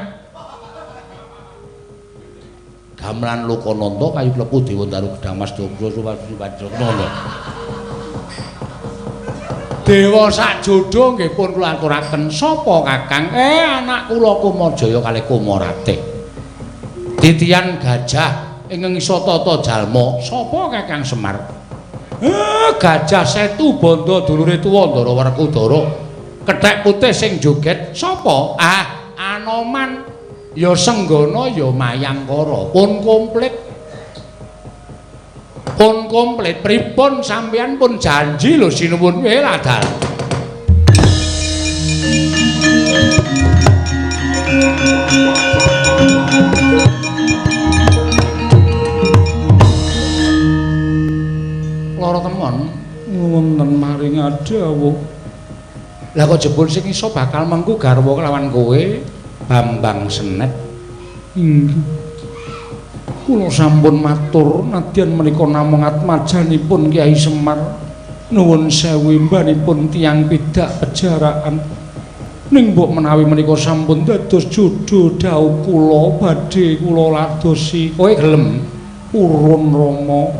Gamelan Lokananta kayu klepu Dewa Daru Gedang Mas Dogro Suwajrokna. Dewa sak jodho nggih pun kula aturaken. Sapa Kakang? Anak kula Kumajaya kalih Kumaratih. Titian gajah ingkang iso tata jalma. Sapa Kakang Semar? Gajah Setu Bandha dulure tuwa Ndara Werkudara. Kethek putih sing joget sapa? Ah, Anoman. Ya Senggana ya Mayangkara. Pun komplit. Pun komplit pripun sampeyan pun janji lho sinuwun ladal. Lara temon wonten maring adawuh. Lah kok jebul sing iso bakal mengku garwa kelawan kowe Bambang Senet. Inggih. Kula sampun matur nadyan menika namung atmajanipun Kyai Semar. Nuwun sewu imbanipun tiyang pidak pejaraan. Ning mbok menawi menika sampun dados jodho dhawuh kula badhe kula ladosi. Kowe gelem purun Rama.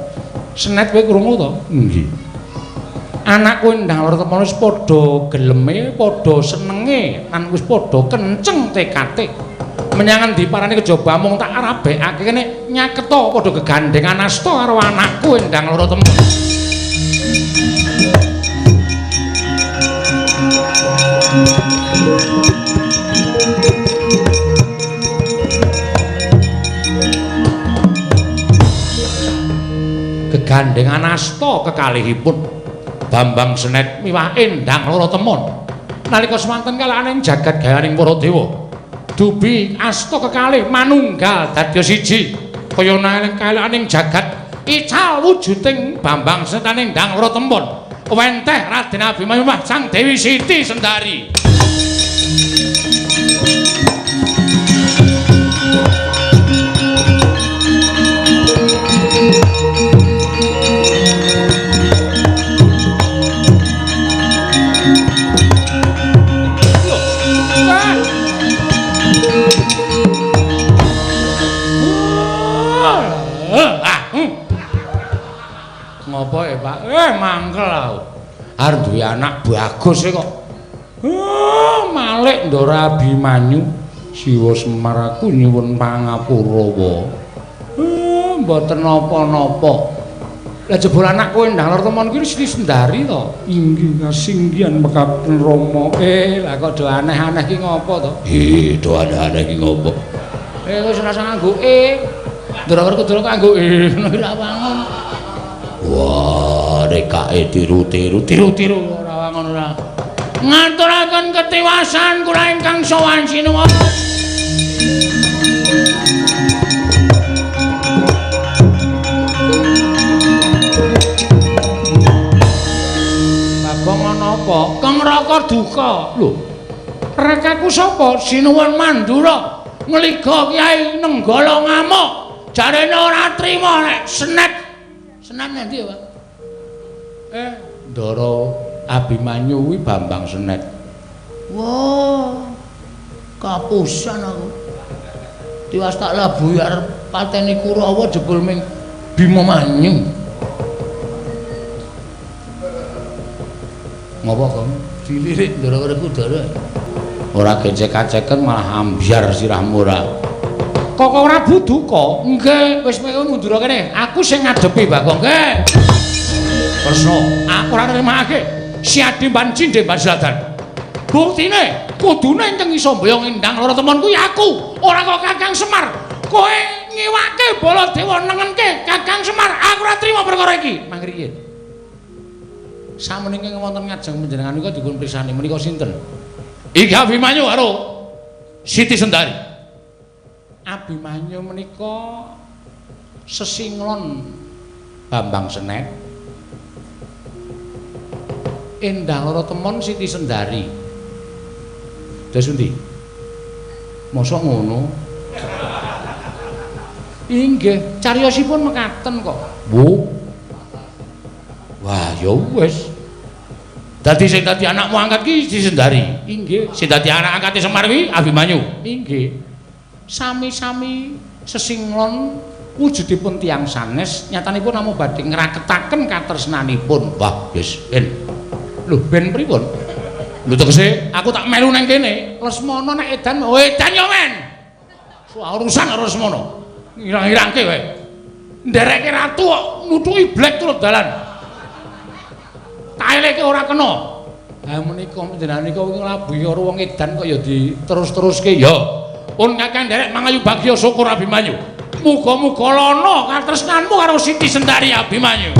Senet kowe krungu to? Nggih. Anakku Endang Lara Temon wis padha geleme, padha senenge lan wis padha kenceng tekate. Menyang endi parane kejaba mung tak rabekake kene nyaketa padha gegandengan asta karo anakku Endang Lara Temon. Gegandengan asta kekalihipun Bambang Senet miwah Endang Lara Temon nalika semanten kalahane jagat gayaning para dewa. Dubi asta kekalih manunggal dadi siji kaya nalika jagat ical wujuding Bambang Senet Endang Lara Temon wenteh Raden Abimanyu Sang Dewi Siti Sendari. Ngopo ya Pak? Mangkel aku. Arep duwe anak bagus e kok. Malik Ndara Abimanyu Siwa Semar aku nyuwun pangapura wa. Mboten napa-napa. Lah jebul anakku Endang Lara Temon kuwi Siti Sendari to? Inggih kasinggihan mekaten Rama. Lah kok do aneh-aneh ki ngopo to? Do aneh-aneh ki ngopo? Wis ora usah nganggo e. Ndara Werkudara kok nganggo e ngono ki ra wangun. Wah, rekake tiru-tiru, tiru-tiru ora wangun ora. Ngaturaken ketiwasan kula ingkang sowan sinuwun. duka. Lho. Rekaku sapa? Sinuwun Mandura. Ngliga Kyai Nenggala ngamuk. Jarene ora trima nek senet. Senet ngendi ya, Pak? Ndara Abimanyu kuwi Bambang Senet. Wah. Kapusan aku. Tiwas tak labuhi arep pateni Kurawa jebul ming Bima Manyu. Ngopo, Kang? Dilirik Ndara Werkudara. Ora gecek-geceken malah ambyar sirahmu ora. Kok ora duka? Nggih, wis kowe mundur kene. Aku sing ngadepi Bagong. Nggih. Kresna, aku ora nrimake Siadi ban cindhe Basladan. Buktine kudune ingkang iso mboyong Endang Loro Temon kuwi aku, ora kok Kakang Semar. Kowe ngiwake Baladewa nengenke Kakang Semar. Aku ora trima perkara iki. Mangriyin. Sakmenika wonten ngajeng panjenengan nika dipun pirsani menika sinten? Iki Abimanyu karo Siti Sendari. Abimanyu menika sesinglon Bambang Senet. Endang Loro Temon Siti Sendari. Terus endi? Mosok ngono? Inggih, cariyosipun mekaten kok. Bu. Wah, ya wis. Dadi sing dadi anakmu angkat ki Siti Sendari. Inggih, sing dadi anak angkate Semar kuwi Abimanyu. Inggih. Sami-sami sesinglon wujudipun tiyang sanes, nyatanipun namung badhe ngraketaken katresnanipun. Wah, wis ben. Lho, ben pripun? Lho tegese aku tak melu nang kene. Lesmana nek edan, oh edan ya men. Urusan karo Lesmana. Ngirang-ngirangke kowe. Ndereke ratu kok nutuki blek turut dalan. Taeleke ora kena. Ha menika panjenengan nika nglabuhi karo wong edan kok ya diterus-teruske ya. Pun Kakang nderek mangayu bagya syukur Abimanyu. Muga-muga lana katresnanmu karo Siti Sendari Abimanyu.